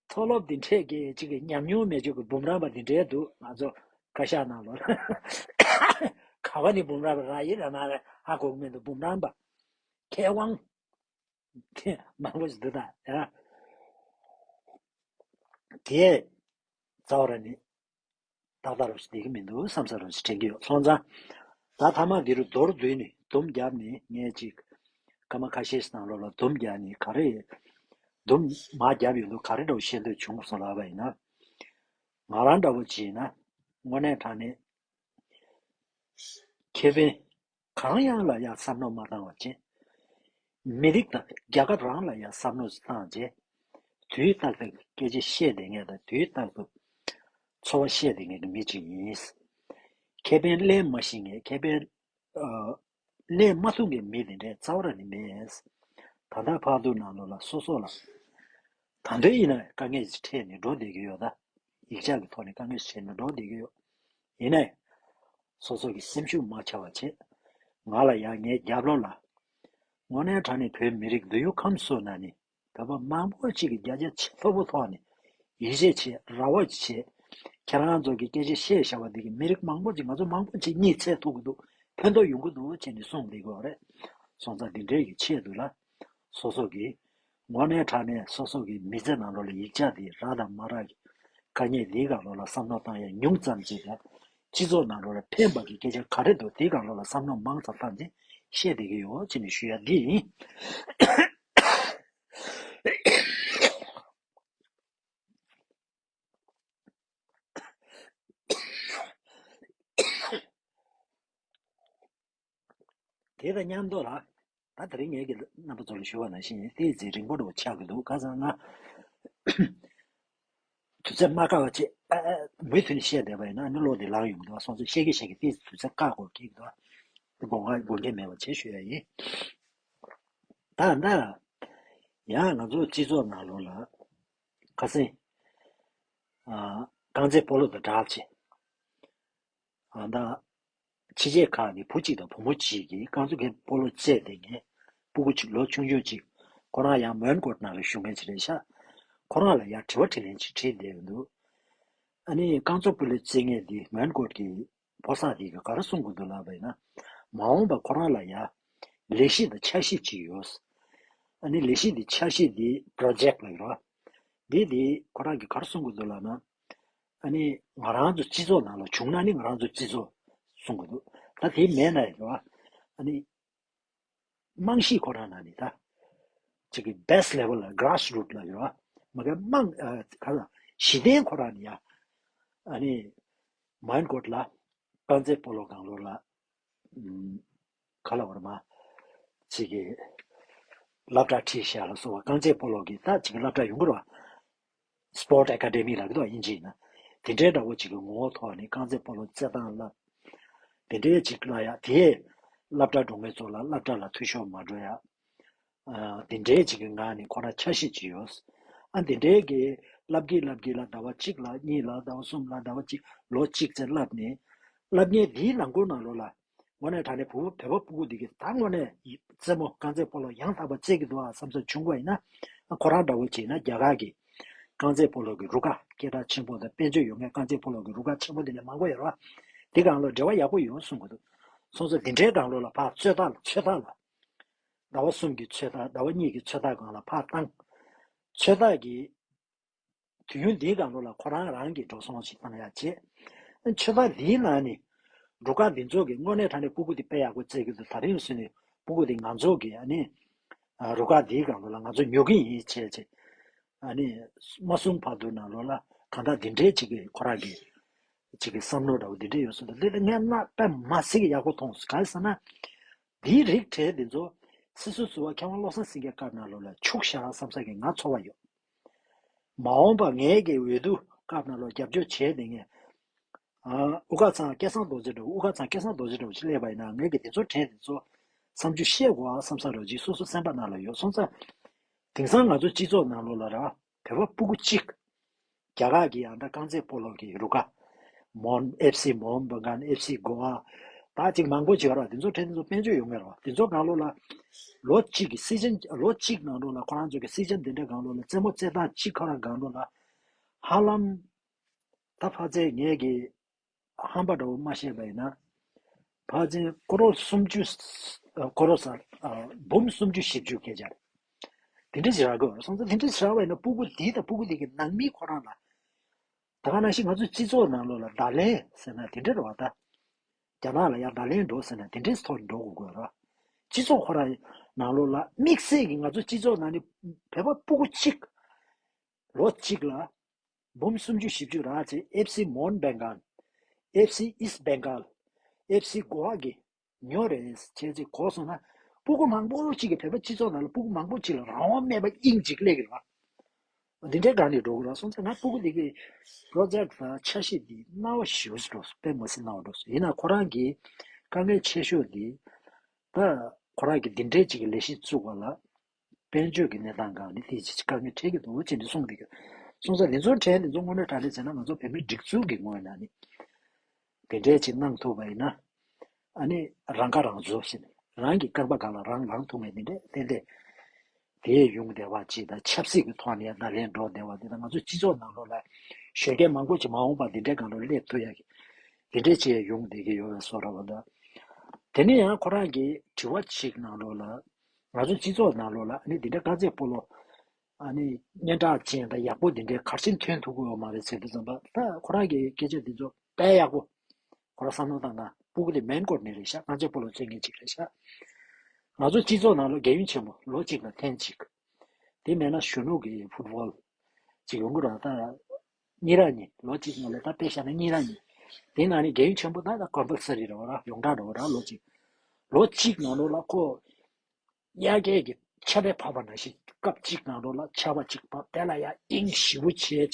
མཐོ་སློབ་འདི་འཕྲད་ཀྱི་གཅིག་གི་ཉམས་མྱོང་མེད་རྒྱུ་གི་འབུམ་རམས་པ་འདི་འདྲའི་འདུག་ང་ཚོ་བཀའ་ཤག་ནང་ལོགས་ལ། ག་བ་ནས་འབུམ་རམས་པ་རག་ཡིན་ར་མ་རེད་ཧ་གོ་གི་མི་འདུག་འབུམ་རམས་པ། མཁས་དབང་། དེ་མང་པོ་ཞིག་འདུག་ད་ཡ། དེ་རྩ་བ་ར་ནི་ཏག་ཏག་རོ་ཞིག་བསྡད་ཀྱི་མི་འདུག་བསམ་ས་རོ་ཞིག་དྲན་གྱི་ཡོད། སོང་ཙང་ད་ཐ་མག་འདི་རུ་མདོར་བསྡུས་ནས་སྡོམ་བརྒྱབ་ནས་ངས་ཅིག་སྐར་མ་ཁ་ཤས་ནང་ལོགས་ལ་སྡོམ་བརྒྱབ་ནས་ག་རེ་སྡོམ་མ་བརྒྱབ་ཡོད་འདུག་ག་རེ་འདྲ་བོ་བཤད་འདོད་བྱུང་སོང་ལབ་པ་ཡིན་ན། ང་རང་འདྲ་བོ་བྱས་ན་དངོས་གནས་དྲང་གནས་ཁེ་ཕན་གང་ཡང་ལ་ཡང་བསམ་བློ་མ་བཏང་བ་བྱས། མི་རིགས་དང་རྒྱལ་ཁབ་རང་ལ་ཡང་བསམ་བློ་བཏང་བྱས། དུས་རྟག་ཏུ་སྐད་ཆ་བཤད་བསྡད་མཁན་དང་དུས་རྟག་ཏུ་འཚོ་བ་བཤད་བསྡད་མཁན་གྱི་མི་གཅིག་ཡིན། ཁེ་ཕན་ལེན་མ་ཤེས་མཁན་ཁེ་ཕན་ཨ་ལེན་མ་ཐུབ་མཁན་མི་དེ་འདྲའི་རྩ་བ་ར་ནི་མེད། ད་ལྟ་བར་དུ་ནང་ལོགས་ལ་སོ་སོ་ལ་ད་འདོད་ཡིན་ན་དཀའ་ངལ་ཅིག་འཕྲད་ནས་འགྲོ་བསྡད་ཀྱི་ཡོད་ད། ཡིག་ཆ་གི་ཐོག་ནས་དཀའ་ངལ་ཞིག་འཕྲད་ནས་འགྲོ་བསྡད་ཀྱི་ཡོད། ཡིན་ནའི། སོ་སོ་གི་སེམས་ཤུགས་མ་ཆག་པ་བྱེད། ང་ལ་ཡང་ངའི་རྒྱབ་ལོགས་ལ། དངོས་གནས་དྲང་གནས་བོད་མི་རིགས་Do You Come Soon་ན་ནི། བོད་པ་མང་པོ་ཅིག་གིས་བརྒྱ་ཆ་ཆེས་མཐོ་པོ་ཐོག་ནས་ཡིད་ཆེས་བྱེད་ར་བ་བྱེད། ཁྱེད་རང་ཚོ་གི་སྐད་ཆ་བཤད་བཞག་པ་འདི་གིས་མི་རིགས་མང་པོ་ཅིག་ང་ཚོ་མང་པོ་ཅིག་གཉིད་སད་ཐུབ་ཀྱི་འདུག་ཕན་ཐོགས་ཡོང་གི་འདུག་བྱས་ནས་གསུངས་བསྡད་ཀྱི་ཡོད་རེད། སོང་ཙང་འདི་འདྲའི་གི་ཆེད་དུ་ལ། སོ་སོ་གི། དངོས་གནས་དྲང་གནས་སོ་སོ་གི་མི་ཚེ་ནང་ལོགས་ལ་ཡིག་ཆ་དེ་རག་དང་མ་རག་གི་དཀའ་ངལ་འདིའི་སྒང་ལོགས་ལ་བསམ་བློ་བཏང་ཡ་ཉུང་ཙམ་ཅིག་དང་། སྤྱི་ཚོགས་ནང་ལོགས་ལ་ཕན་པ་གི་སྐད་ཆ་ག་རེ་འདུག་དེའི་སྒང་ལོགས་ལ་བསམ་བློ་མང་ཙམ་བཏང་སྟེ་བཤད་བསྡད་ཀྱི་ཡོད་ཅེས་ནས་ཞུ་ཡ་འདི་ཡིན། དེ་དང་མཉམ་དུ་ལ། ད་དེ་རིང་ངས་ཀྱི་རྣམ་པ་ཚོ་ལ་ཞུ་བ་ནང་བཞིན་ཏོག་ཙམ་རིང་པོ་འདྲ་བོ་ཆགས་ཀྱི་འདུག་ག་ཟེར་ན། དུས་ཚོད་མ་བཀག་པ་བྱས། ཨ་ཨ་མུ་མཐུད་ནས་བཤད་བསྡད་པ་ཡིན་ན་ནི་བློ་དེ་ལངས་ཡོང་གི་འདུག་སོང་ཙང་བཤད་ཀྱི་བཤད་ཀྱི་ཏོག་ཙམ་དུས་ཚོད་བཀག་དགོས་ཀྱི་འདུག་དགོངས་དག་དགོངས་འགལ་མེད་པ་བྱས་ཞུ་ཡ་ཡིན། ད་ད། ཡང་ང་ཚོ་སྤྱི་ཚོགས་ནང་ལོགས་ལ། ཁ་སང་། ཨ། རྐང་རྩེད་སྤོ་ལོ་དང་སྦྲགས་བྱས། ཨ་ད། ཕྱི་རྒྱལ་ཁག་ནས་བུ་གཅིག་དང་བུ་མོ་གཅིག་གིས་རྐང་རྩེད་སྤོ་ལོ་རྩེད་བསྡད་མཁན་སྤུ་གུ་གཅིག་ལོ་ཆུང་ཆུང་གཅིག་ཁོ་རང་ཡང་མོན་གྷོ་ནང་ལ་བཞུགས་མཁན་ཅིག་རེད་ཤག་ཁོ་རང་ལ་ཡང་དྲི་བ་དྲིས་ལན་ཅིག་དྲིས་བསྡད་ཡོད་འདུག་ཨ་ནི་རྐང་རྩེད་སྤོ་ལོ་རྩེད་མཁན་འདི་མོན་གྷོ་གི་ཕོ་གསར་དེ་གིས་ག་རེ་གསུང་གི་འདུག་ལབ་པ་ཡིན་ན། མ་འོངས་པ་ཁོ་རང་ལ་ཡང་ལས་གཞི་དང་འཆར་གཞི་ཅིག་ཡོད། ཨ་ནི་ལས་གཞི་འདི་འཆར་གཞི་འདི་project་ལབ་ཀྱི་རེད་བ། འདི་འདི་ཁོ་རང་གིས་ག་རེ་གསུང་གི་འདུག་ལབ་ན། ཨ་ནི་ང་རང་ཚོ་སྤྱི་ཚོགས་ནང་ལ་བྱུང་ན་ནི་ང་རང་ཚོ་སྤྱི་ཚོགས་གསུང་གི་འདུག་ད་དེ་མེད་ན་ཡང་རེད་བ། ཨ་ནི། རྨང་གཞི་ཁོ་རང་ན་ནི་ད། ཅིག་གི་base level་ལ་grassroot་ལ་ཡོད་བ། མ་གི་རྨང་ཨ་ག་ལ་གཞི་རྟེན་ཁོ་རང་ནི་ཡ། ཨ་ནི། མོན་གྷོ་ལ། རྐང་རྩེད་སྤོ་ལོ་སྒང་ལོགས་ལ། ཨམ། ག་ལ་བར་མ། ཅིག་གི། སློབ་གྲྭ་ཁྲིད་བཞག་ལ་སོགས་པ་རྐང་རྩེད་སྤོ་ལོ་གི་ད་ཅིག་གི་སློབ་གྲྭ་ཡོང་གི་རེད་བ། Sport Academy་ལབ་ཀྱི་འདུག་དབྱིན་ཇི་ཡིན་ན། དེ་འདྲའི་འདྲ་བོ་ཅིག་གི་ངོ་བོ་ཐོག་ནས་རྐང་རྩེད་སྤོ་ལོ་རྩེད་སྟངས་བསླབ། དེ་འདྲའི་ཅིག་ལ་ཡ་དེས་སློབ་གྲྭ་འགྲོ་མཁན་ཚོ་ལ་སློབ་གྲྭ་ལ་འཐུས་ཤོར་མ་འགྲོ་ཡ། ཨ། དེ་འདྲའི་ཅིག་གི་ངང་ནས་ཁོ་རང་འཆར་གཞི་ཅིག་ཡོད། ཨ་དེ་འདྲའི་གི་བསླབ་ཀྱི་བསླབ་ཀྱི་ལ་ཟླ་བ་གཅིག་ལ་གཉིས་ལ་ཟླ་བ་གསུམ་ལ་ཟླ་བ་གཅིག་ལོ་གཅིག་ཙམ་བསླབ་ནས། བསླབ་མཁན་དེའི་ནང་ཁུལ་ནང་ལོགས་ལ། དངོས་གནས་དྲང་གནས་བུ་བོད་པ་སྤུ་གུ་འདི་གིས་ད་དངོས་གནས་རྩེད་མོ་རྐང་རྩེད་སྤོ་ལོ་ཡང་དག་པ་རྩེད་ཀྱི་འདུག་ཨ་བསམ་ཚུལ་བྱུང་བ་ཡིན་ན། ཁོ་རང་འདྲ་བོ་བྱས་ན་རྒྱ་གར་གྱི་རྐང་རྩེད་སྤོ་ལོ་གི་རུ་ཁག་སྐད་གྲགས་ཆེན་པོ་དང་དཔལ་འབྱོར་ཡོད་མཁན་རྐང་རྩེད་སྤོ་ལོ་གི་རུ་ཁག་ཆེན་པོ་དེ་འདྲ་མང་པོ་ཡོད་རེད་བ། དེ་སྒང་ལ་འབྲེལ་བ་ཡག་པོ་ཡོད་གསུང་གི་འདུག་སོང་ཙང་དེ་འདྲའི་སྒང་ལོགས་ལ་ཕར་ཚོད་ལྟ་ལ་ཚོད་ལྟ་ལ། ཟླ་བ་གསུམ་གྱི་ཚོད་ལྟ་ཟླ་བ་གཉིས་ཀྱི་ཚོད་ལྟ་སྒང་ལ་ཕར་བཏང་། ཚོད་ལྟ་གི་དུས་ཡུན་འདིའི་སྒང་ལོགས་ལ་ཁོ་རང་རང་གི་འགྲོ་སོང་ཞིག་བཏང་ཡ་བྱེད། ཆོས་པ་འདིའི་ནང་ནས་རུ་ཁག་འདི་ཚོ་གི་དངོས་གནས་དྲང་གནས་སྤུ་གུ་འདི་དཔེ་ཡག་པོ་བཙལ་གྱི་འདུག་ད་རིང་སུ་ནས་སྤུ་གུ་འདི་ང་ཚོ་གི་ཨ་ནི། རུ་ཁག་འདིའི་སྒང་ལོགས་ལ་ང་ཚོ་ཉོ་གི་ཡིན་བྱས་བྱས། ཨ་ནི། མ་གསུངས་བར་དུ་ནང་ལོགས་ལ་གང་ལྟར་འདི་འདྲའི་ཅིག་གི་ཁོ་རང་གི་ཅིག་གི་བསམ་བློ་འདྲ་བོ་འདི་འདྲའི་ཡོད་སོང་འདུག་འདི་ལ་ངས་ན་དཔེ་མ་སྲིད་ཀྱི་ཡག་པོ་མཐོང་སོང་གང་ཟེར་ན། འདིའི་རིགས་གྲས་འདི་ཚོ་སི་སུ་ཟུར་པ་མཁས་དབང་བློ་བཟང་སེང་གེ་སྐབས་ནང་ལོགས་ལ་འཆུག་བཞག་བསམ་ས་གི་ང་ཚོར་བ་ཡོད། མ་འོངས་པ་ངའི་གི་འོས་བསྡུ་སྐབས་ནང་ལོགས་རྒྱབ་སྐྱོར་བྱས་བསྡད་མཁན། ཨ། དབུ་དཀར་ཚང་སྐལ་བཟང་རྡོ་རྗེ་འདྲ་བོ་དབུ་དཀར་ཚང་སྐལ་བཟང་རྡོ་རྗེ་འདྲ་བོ་ཅིག་སླེབས་པ་ཡིན་ན་ངས་ཀྱི་དེ་ཚོ་དྲན་དེ་ཚོ་བསམ་ཚུལ་བཤད་དགོས་ཨ་བསམ་ས་རོ་ཅིག་སོ་སོ་སེམས་པ་ནང་ལ་ཡོད་སོང་ཙང་། དེང་སང་ང་ཚོ་སྤྱི་ཚོགས་ནང་ལོགས་ལ་ར་བོད་པ་སྤུ་གུ་གཅིག་རྒྱ་གར་གྱི་ཡང་ད་རྐང་རྩེད་སྤོ་ལོ་གི་རུ་ཁག་མོན་ཨེཕ་སི་མོན་བྷ་གན་ཨེཕ་སི་གོ་ཨ་ད་ཅིག་མང་པོ་ཅིག་ཡོད་ར་དེ་ཚོ་དྲན་དེ་ཚོ་དཔལ་འབྱོར་ཡོད་མེད་ར་དེ་ཚོ་སྒང་ལོགས་ལ་ལོ་གཅིག་གི་སི་ཛན་ལོ་གཅིག་ནང་ལོགས་ལ་ཁོ་རང་ཚོ་གི་སི་ཛན་དེ་འདྲའི་སྒང་ལོགས་ལ་རྩེད་མོ་རྩེད་སྟངས་གཅིག་ཁོ་རང་སྒང་ལོགས་ལ་ཧ་ལམ། ད་ཕལ་ཆེར་ངས་ཀྱི་ཧམ་པ་འདྲ་བོ་མ་བཤད་པ་ཡིན་ན། ཕལ་ཆེར་ཀོ་རོར་སུམ་ཅུ། ཨ། ཀོ་རོར་ས། ཨ། འབུམ་སུམ་ཅུ་བཞི་བཅུ་སྐད་ཆ་རེད། དེ་འདྲ་ཞིག་རག་གི་ཡོད་རེད། སོང་ཙང་དེ་འདྲ་ཞིག་རག་པ་ཡིན་ན་སྤུ་གུ་དེ་དང་སྤུ་གུ་དེ་གི་ནང་མི་ཁོ་རང་ལ། ད་ག་ནང་བཞིན་ང་ཚོའི་སྤྱི་ཚོགས་ནང་ལོགས་ལ་བརྡ་ལན་ཟེར་ན་དེ་འདྲ་རེད་བ་ད། རྒྱ་ནག་ལ་ཡང་བརྡ་ལན་འགྲོ་ཟེར་ན་དེ་འདྲའི་ཐོག་འགྲོ་དགོས་དགོས་ར། སྤྱི་ཚོགས་ཁོ་རང་ནང་ལོགས་ལ་དམིགས་བསལ་གྱི་ང་ཚོ་སྤྱི་ཚོགས་ནང་ནས་བོད་པ་སྤུ་གུ་གཅིག་ལོ་གཅིག་ལ་འབུམ་སུམ་ཅུ་བཞི་བཅུ་རག་ཚེ་ཨེཕ་སི་མོན་བེང་གཱལ། ཨེཕ་སི་ཨིསྟ་བེང་གཱལ། ཨེཕ་སི་གོ་ཝ་གི་ཉོ་རེད་བྱས་ཚེ་གོ་སོང་ན་སྤུ་གུ་མང་པོ་གཅིག་གི་བོད་པ་སྤྱི་ཚོགས་ནང་ལ་སྤུ་གུ་མང་པོ་གཅིག་ལ་རང་དབང་མེད་པ་དབྱིངས་གཅིག་སླེབས་ཀྱི་རེད་བ། འདི་འདྲའི་སྒང་ནས་འགྲོ་གི་རེད། སོང་ཙང་ང་སྤུ་གུ་འདི་གི་པྲོ་ཇེག་དང་འཆར་གཞི་འདི་སྣང་བ་ཞེ་པོ་ཅིག་འགྲོ་སོང་། དཔེ་མ་སྲིད་སྣང་བ་འགྲོ་སོང་། ཡིན་ན་ཁོ་རང་གི་དཀའ་ངལ་ཆེ་ཤོས་འདི་ད་ཁོ་རང་གི་འདི་འདྲའི་ཅིག་གི་ལས་གཞི་བཙུགས་པ་ལ་དཔལ་འབྱོར་གྱི་གནས་སྟངས་སྒང་ནས་དེ་ཅིག་དཀའ་ངལ་འཕྲད་ཀྱི་འདུག་ཅེས་འདི་གསུངས་འདུག་སོང་ཙང་འདི་ཚོ་གྲས་འདི་ཚོ་དངོས་གནས་དྲང་གནས་བྱས་ན་ང་ཚོ་བོད་མིའི་སྒྲིག་འཛུགས་ཀྱི་ངོས་ནས་ནི་དེ་འདྲའི་ཅིག་གནང་ཐུབ་པ་ཡིན་ན། ཨ་ནི་རང་ཁ་རང་གསོ་ཟེར་ནས་རང་གི་རྐང་པ་སྒང་ལ་རང་ལངས་ཐུབ་མཁན་དེ་འདྲས་ཏན་ཏན་དེའི་ཡོང་བསྡད་པ་ཅིག་དང་ཆབ་སྲིད་ཀྱི་ཐོག་ནས་བརྡ་ལན་འགྲོ་བསྡད་པ་དེ་དང་ང་ཚོ་སྤྱི་ཚོགས་ནང་ལོགས་ལ་གཞོན་སྐྱེས་མང་པོ་ཅིག་མ་འོངས་པ་འདི་འདྲའི་སྒང་ལ་སླེབས་ཐུབ་ཡག་གི་དེ་འདྲས་ཅིག་ཡོང་བསྡད་ཀྱི་ཡོད་པའི་བཟོ་འདྲ་བ་དང་། དེ་ནས་ཡང་ཁོ་རང་གི་དྲི་བ་ཅིག་ནང་ལོགས་ལ་ང་ཚོ་སྤྱི་ཚོགས་ནང་ལོགས་ལ་ཨ་ནི་འདི་འདྲ་དཀར་མཛེས་སྤོ་ལོ་ཨ་ནི་སྙན་གྲགས་ཅན་དང་ཡག་པོ་འདི་འདྲའི་ག་རེ་བྱས་ཐོན་ཐུབ་ཀྱི་ཡོད་མ་རེད་ཟེར་དུས་ཙམ་པ་ད་ཁོ་རང་གི་སྐད་ཆ་འདི་ཚོ་དཔེ་ཡག་པོ། ཁོ་རང་བསམ་བློ་བཏང་ན་སྤུ་གུ་དེ་མེན་ཀོར་ནས་རེད་ཤག་དཀར་མཛེས་སྤོ་ལོ་རྩེད་མཁན་ཅིག་རེད་ཤག་ང་ཚོ་སྤྱི་ཚོགས་ནང་ལོ་རྒས་ཡུན་ཆེན་པོ་ལོ་གཅིག་ལ་ཐེངས་གཅིག་དེ་མེད་ན་གཞོན་ནུ་གི་ཕུཊ་བོལ་ཅིག་ཡོང་གི་རེད། ད་གཉིས་ར་གཉིས་ལོ་གཅིག་ནང་ལ་ད་དཔེ་བཞག་ན་གཉིས་ར་གཉིས། དེ་ནང་ནས་རྒས་ཡུན་ཆེན་པོ་ད་ད་ཀོམ་པལ་སི་རི་རེད་བ་ར་ཡོངས་གྲགས་རེད་བ་ར་ལོ་གཅིག་ལོ་གཅིག་ནང་ལོ་ལ་ཁོ། དབྱར་ཁའི་གི་ཆར་པ་བབས་པ་ནང་བཞིན་སྐབས་གཅིག་ནང་ལོགས་ལ་ཆར་པ་གཅིག་བབས་དེ་ལ་ཡང་དབྱིངས་ཞེ་པོ་བྱས་བྱས།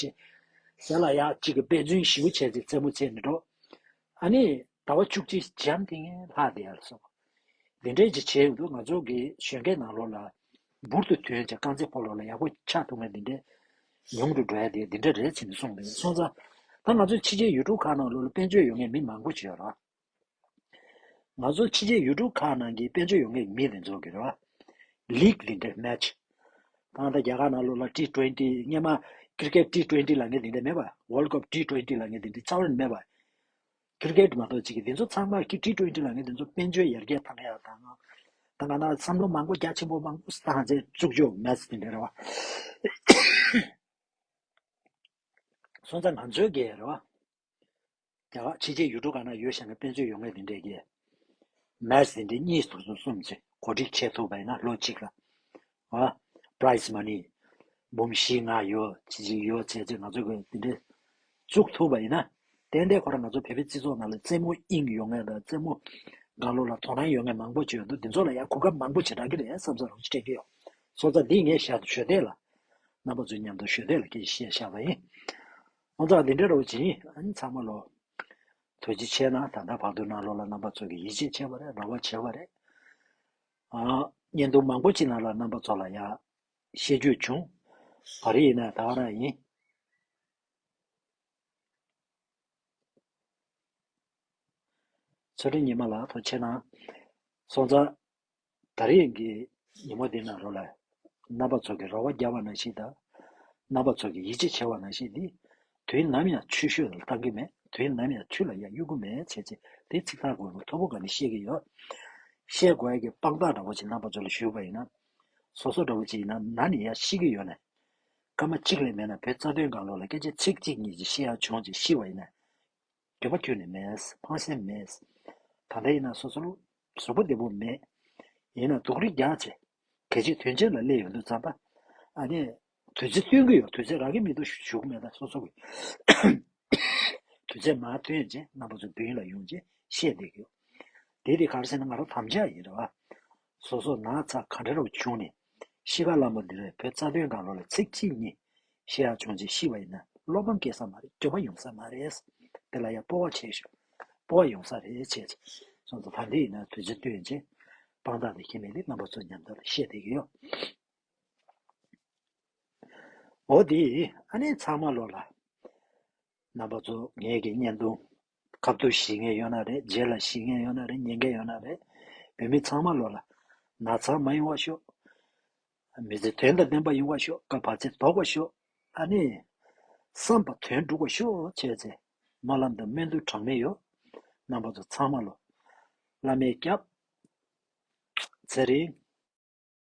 དེ་ལ་ཡང་གཅིག་གི་དཔེ་མཚོན་ཞེ་པོ་བྱས་བྱས་རྩེད་མོ་རྩེས་ནས་འགྲོ། ཨ་ནི་ཟླ་བ་བཅུ་གཅིག་འཇམ་ཐིང་ངེ་ལྷག་བསྡད་ཡ་ལ་སོགས། འདི་འདྲའི་ཅིག་བྱས་ཡོང་དུས་ང་ཚོ་གི་གཞོན་སྐྱེས་ནང་ལོགས་ལ་འབུར་དུ་ཐོན་བྱས་རྐང་རྩེད་སྤོ་ལོ་ལ་ཡག་པོ་ཆགས་ཐུབ་མཁན་འདི་འདྲའི་ཉུང་དུ་འགྲོ་ཡ་དེ་འདི་འདྲ་རེད་ཟེར་ནས་གསུངས་འདུག་སོང་ཙང་ད་ང་ཚོ་ཕྱི་རྒྱལ་ཡུལ་གྲུ་ཁག་ནང་ལོགས་ལ་དཔལ་འབྱོར་ཡོད་མཁན་མི་མང་པོ་ཅིག་ཡོད་རེད། ང་ཚོ་ཕྱི་རྒྱལ་ཡུལ་གྲུ་ཁག་ནང་གི་དཔལ་འབྱོར་ཡོད་མཁན་མི་དེ་ཚོ་གི་རེད་བ། ལིག་འདི་འདྲའི་མེ་ཆི། ད་ལྟ་རྒྱ་གར་ནང་ལོགས་ལ་ཊི་ཊུ་ཝེན་ཊི་སྔོན་མ་ཀི་རི་ཀེ་ཊི་ཊི་ཊུ་ཝེན་ཊི་ལབ་མཁན་འདི་འདྲ་མེད་པ། ཝོལ་ཀབ་ཊི་ཊུ་ཝེན་ཊི་ལབ་མཁན་འདི་འདྲ་རྩ་བ་ནས་མེད་པ། ཀི་རི་ཀེ་ཊི་མ་གཏོགས་ཅིག་གི་འདི་ཚོ་ཚང་མ་ཀི་ཊི་ཊུ་ཝེན་ཊི་ལབ་མཁན་འདི་ཚོ་དཔལ་འབྱོར་ཡར་རྒྱས་བཏང་ཡག་དང་། ད་ང་ན་བསམ་བློ་མང་པོ་རྒྱ་ཆེན་པོ་མང་པོ་བཏང་བྱས་བཙུགས་ཆོག་མེད་ཟེར་འདི་འདྲ་རེད་བ། སོང་ཙང་ང་ཚོའི་གི་རེད་བ། རྒྱ་གར་ཕྱི་རྒྱལ་ཡུལ་གྲུ་ཁག་ན་ཡོད་བཞག་ན་དཔལ་འབྱོར་ཡོད་མཁན་དེ་འདྲས་ཀྱིས་མེ་ཆི་དེ་འདྲས་གཉིས་དང་གསུམ་ཚེ་གོ་སྒྲིག་བྱེད་ཐུབ་པ་ཡིན་ན་ལོ་གཅིག་ལ་ཨ་པ་རའི་ཛི་མ་ནི་འབུམ་བཞི་ལྔ་ཡོད་ཅི་ཅི་ཡོད་བྱས་ཚེ་ང་ཚོ་གི་དེ་འདྲས་བཙུགས་ཐུབ་པ་ཡིན་ན་ཏན་ཏན་ཁོ་རང་ང་ཚོ་བོད་པའི་སྤྱི་ཚོགས་ནང་ལ་རྩེད་མོ་དབྱིངས་ཡོད་མཁན་དང་རྩེད་མོ་སྒང་ལོགས་ལ་དོ་སྣང་ཡོད་མཁན་མང་པོ་ཅིག་ཡོད་འདུག་དེ་ཚོ་ལ་ཡང་གོ་སྐབས་མང་པོ་ཅིག་རག་གི་རེད་བསམ་ས་རང་ཅི་དྲན་གི་ཡོད། སོང་ཙང་འདི་ངས་ཞུ་ཞུ་བདེ་ལ་རྣམ་པ་ཚོའི་མཉམ་དུ་ཞུ་བདེ་ལ་སྐད་ཆ་བཤད་བཞག་པ་ཡིན། ཨོ་ཙང་འདི་འདྲ་རོ་ཅིག་ཨ་ནི་ཚང་མ་ལོ། ཐུགས་རྗེ་ཆེ་གནང་། ད་ལྟ་བར་དུ་ནང་ལོགས་ལ་རྣམ་པ་ཚོ་གི་ཡིད་ཆེས་བྱས་པ་རེད། རེ་བ་བྱས་པ་རེད། ཨ་བརྙན་ཐུང་མང་པོ་ཅིག་ནང་ལ་རྣམ་པ་ཚོ་ལ་ཡང་བཤད་རྒྱུ་བྱུང་། ག་རེ་ཡིན་ན་ད་ག་རང་ཡིན། ཚེ་རིང་ཉི་མ་ལགས་ཐུགས་རྗེ་ཆེ་གནང་། སོང་ཙང་། ད་རེས་ཀྱི་ཉིན་མོ་འདི་ནང་ལོགས་ལ་རྣམ་པ་ཚོ་གི་རེ་བ་བརྒྱབ་པ་ནང་བཞིན་དང་། རྣམ་པ་ཚོ་གི་ཡིད་ཆེས་བྱས་པ་ནང་བཞིན་འདི། དུས་ནམ་ཡང་ཆུ་ཤོད་ལ་བཏང་གི་མེད། དུས་ནམ་ཡང་ཆུ་ལ་ཡང་གཡུག་གི་མེད་བྱས་ཚེ་དེ་ཚིག་ཐག་དགོས་པ་མཐོ་པོ་ག་ནས་བཤད་ཀྱི་ཡོད། བཤད་དགོས་ཡ་གི་དཔང་རྟགས་འདྲ་བོ་ཅིག་རྣམ་པ་ཚོ་ལ་ཞུས་པ་ཡིན་ན། སོ་སོ་འདྲ་བོ་ཅིག་ཡིན་ན་ན་ནས་ཡར་ཤི་གི་ཡོད་ནས། སྐར་མ་གཅིག་ལས་མེད་ན་བོད་རྩ་དོན་སྒང་ལོགས་ལ་སྐད་ཆ་ཚིག་གཅིག་གཉིས་ཅིག་བཤད་ཡ་བྱུང་ཅིག་ཤི་བ་ཡིན་ན། འགྱོད་པ་ཁྱོན་ནས་མེད། ཕངས་སེམས་མེད། ད་ལྟ་ཡིན་ན་སོ་སོ་ལ་གཟུགས་པོ་བདེ་པོ་མེད། ཡིན་ན་སྡུག་རུས་རྒྱག་བྱས། གལ་ཆེ་དོན་ཆེན་ལ་སླེབས་ཡོང་དུས་ཙམ་པ། ཨ་ནི། དུས་ཚོད་སྟོན་གྱི་ཡོད། དུས་ཚོད་རག་གི་མི་འདུག་ཞུ་གི་མེད་ད་སོ་སོ་གི། དུས་ཚོད་མར་སྟོན་བྱས་རྣམ་པ་ཚོ་མདུན་ལ་ཡོང་བྱས་བཤད་བསྡད་ཀྱི་ཡོད། དེ་དེ་ག་རེ་ཟེར་ན་ང་རང་དམ་བཅའ་ཡིན་རེད་བ། སོ་སོ་ན་ཚ་ག་འདྲ་རུ་བྱུང་ནས། ཤི་ཁ་ལ་མོ་འདི་རེད། བོད་རྩ་དོན་སྒང་ལོགས་ལ་ཚིག་གཅིག་གཉིས། ཤི་ཡག་བྱུང་རྗེས་ཤི་བ་ཡིན་ན་བློ་ཕམ་སྐྱེ་ས་མ་རེད། འགྱོད་པ་ཡོང་ས་མ་རེད། དེ་ལ་ཡང་སྤོབས་པ་བྱས་ཤོག་སྤོབས་པ་ཡོང་ས་རེད་བྱས་ཚེ། སོང་ཙང་ད་འདི་ཡིན་ན་དུས་ཚོད་བསྟུན་རྗེས་དཔང་རྟགས་དེ་ཁྱེད་མེད་དེ་རྣམ་པ་ཚོ་མཉམ་དུ་ལ་བཤད་བསྡད་ཀྱི་ཡོད། འོ་དེ་ཨ་ནི་ཚང་མ་ལོ་ལ། རྣམ་པ་ཚོ་ངེད་ཀྱི་བརྙན་ཐུང་། ཁ་ཐུག་ཤེས་མཁན་ཡོད་ན་རེད། རྗེས་ལ་ཤེས་མཁན་ཡོད་ན་རེད། ཉན་མཁན་ཡོད་ན་རེད། བོད་མི་ཚང་མ་ལོ་ལ་ན་ཚ་མ་ཡོང་བ་ཤོག་མི་ཚེ་དོན་དང་ལྡན་པ་ཡོང་བ་ཤོག་སྐབས་བར་ཆད་ལྡོག་པ་ཤོག་ཨ་ནི། བསམ་པ་དོན་འགྲུབ་པ་ཤོག་བྱས་ཚེ། སྨོན་ལམ་དང་སྨོན་འདུན་གྲངས་མེད་ཡོད། རྣམ་པ་ཚོ་ཚང་མ་ལོ། བླ་མའི་སྐྱབས། ཚེ་རིང་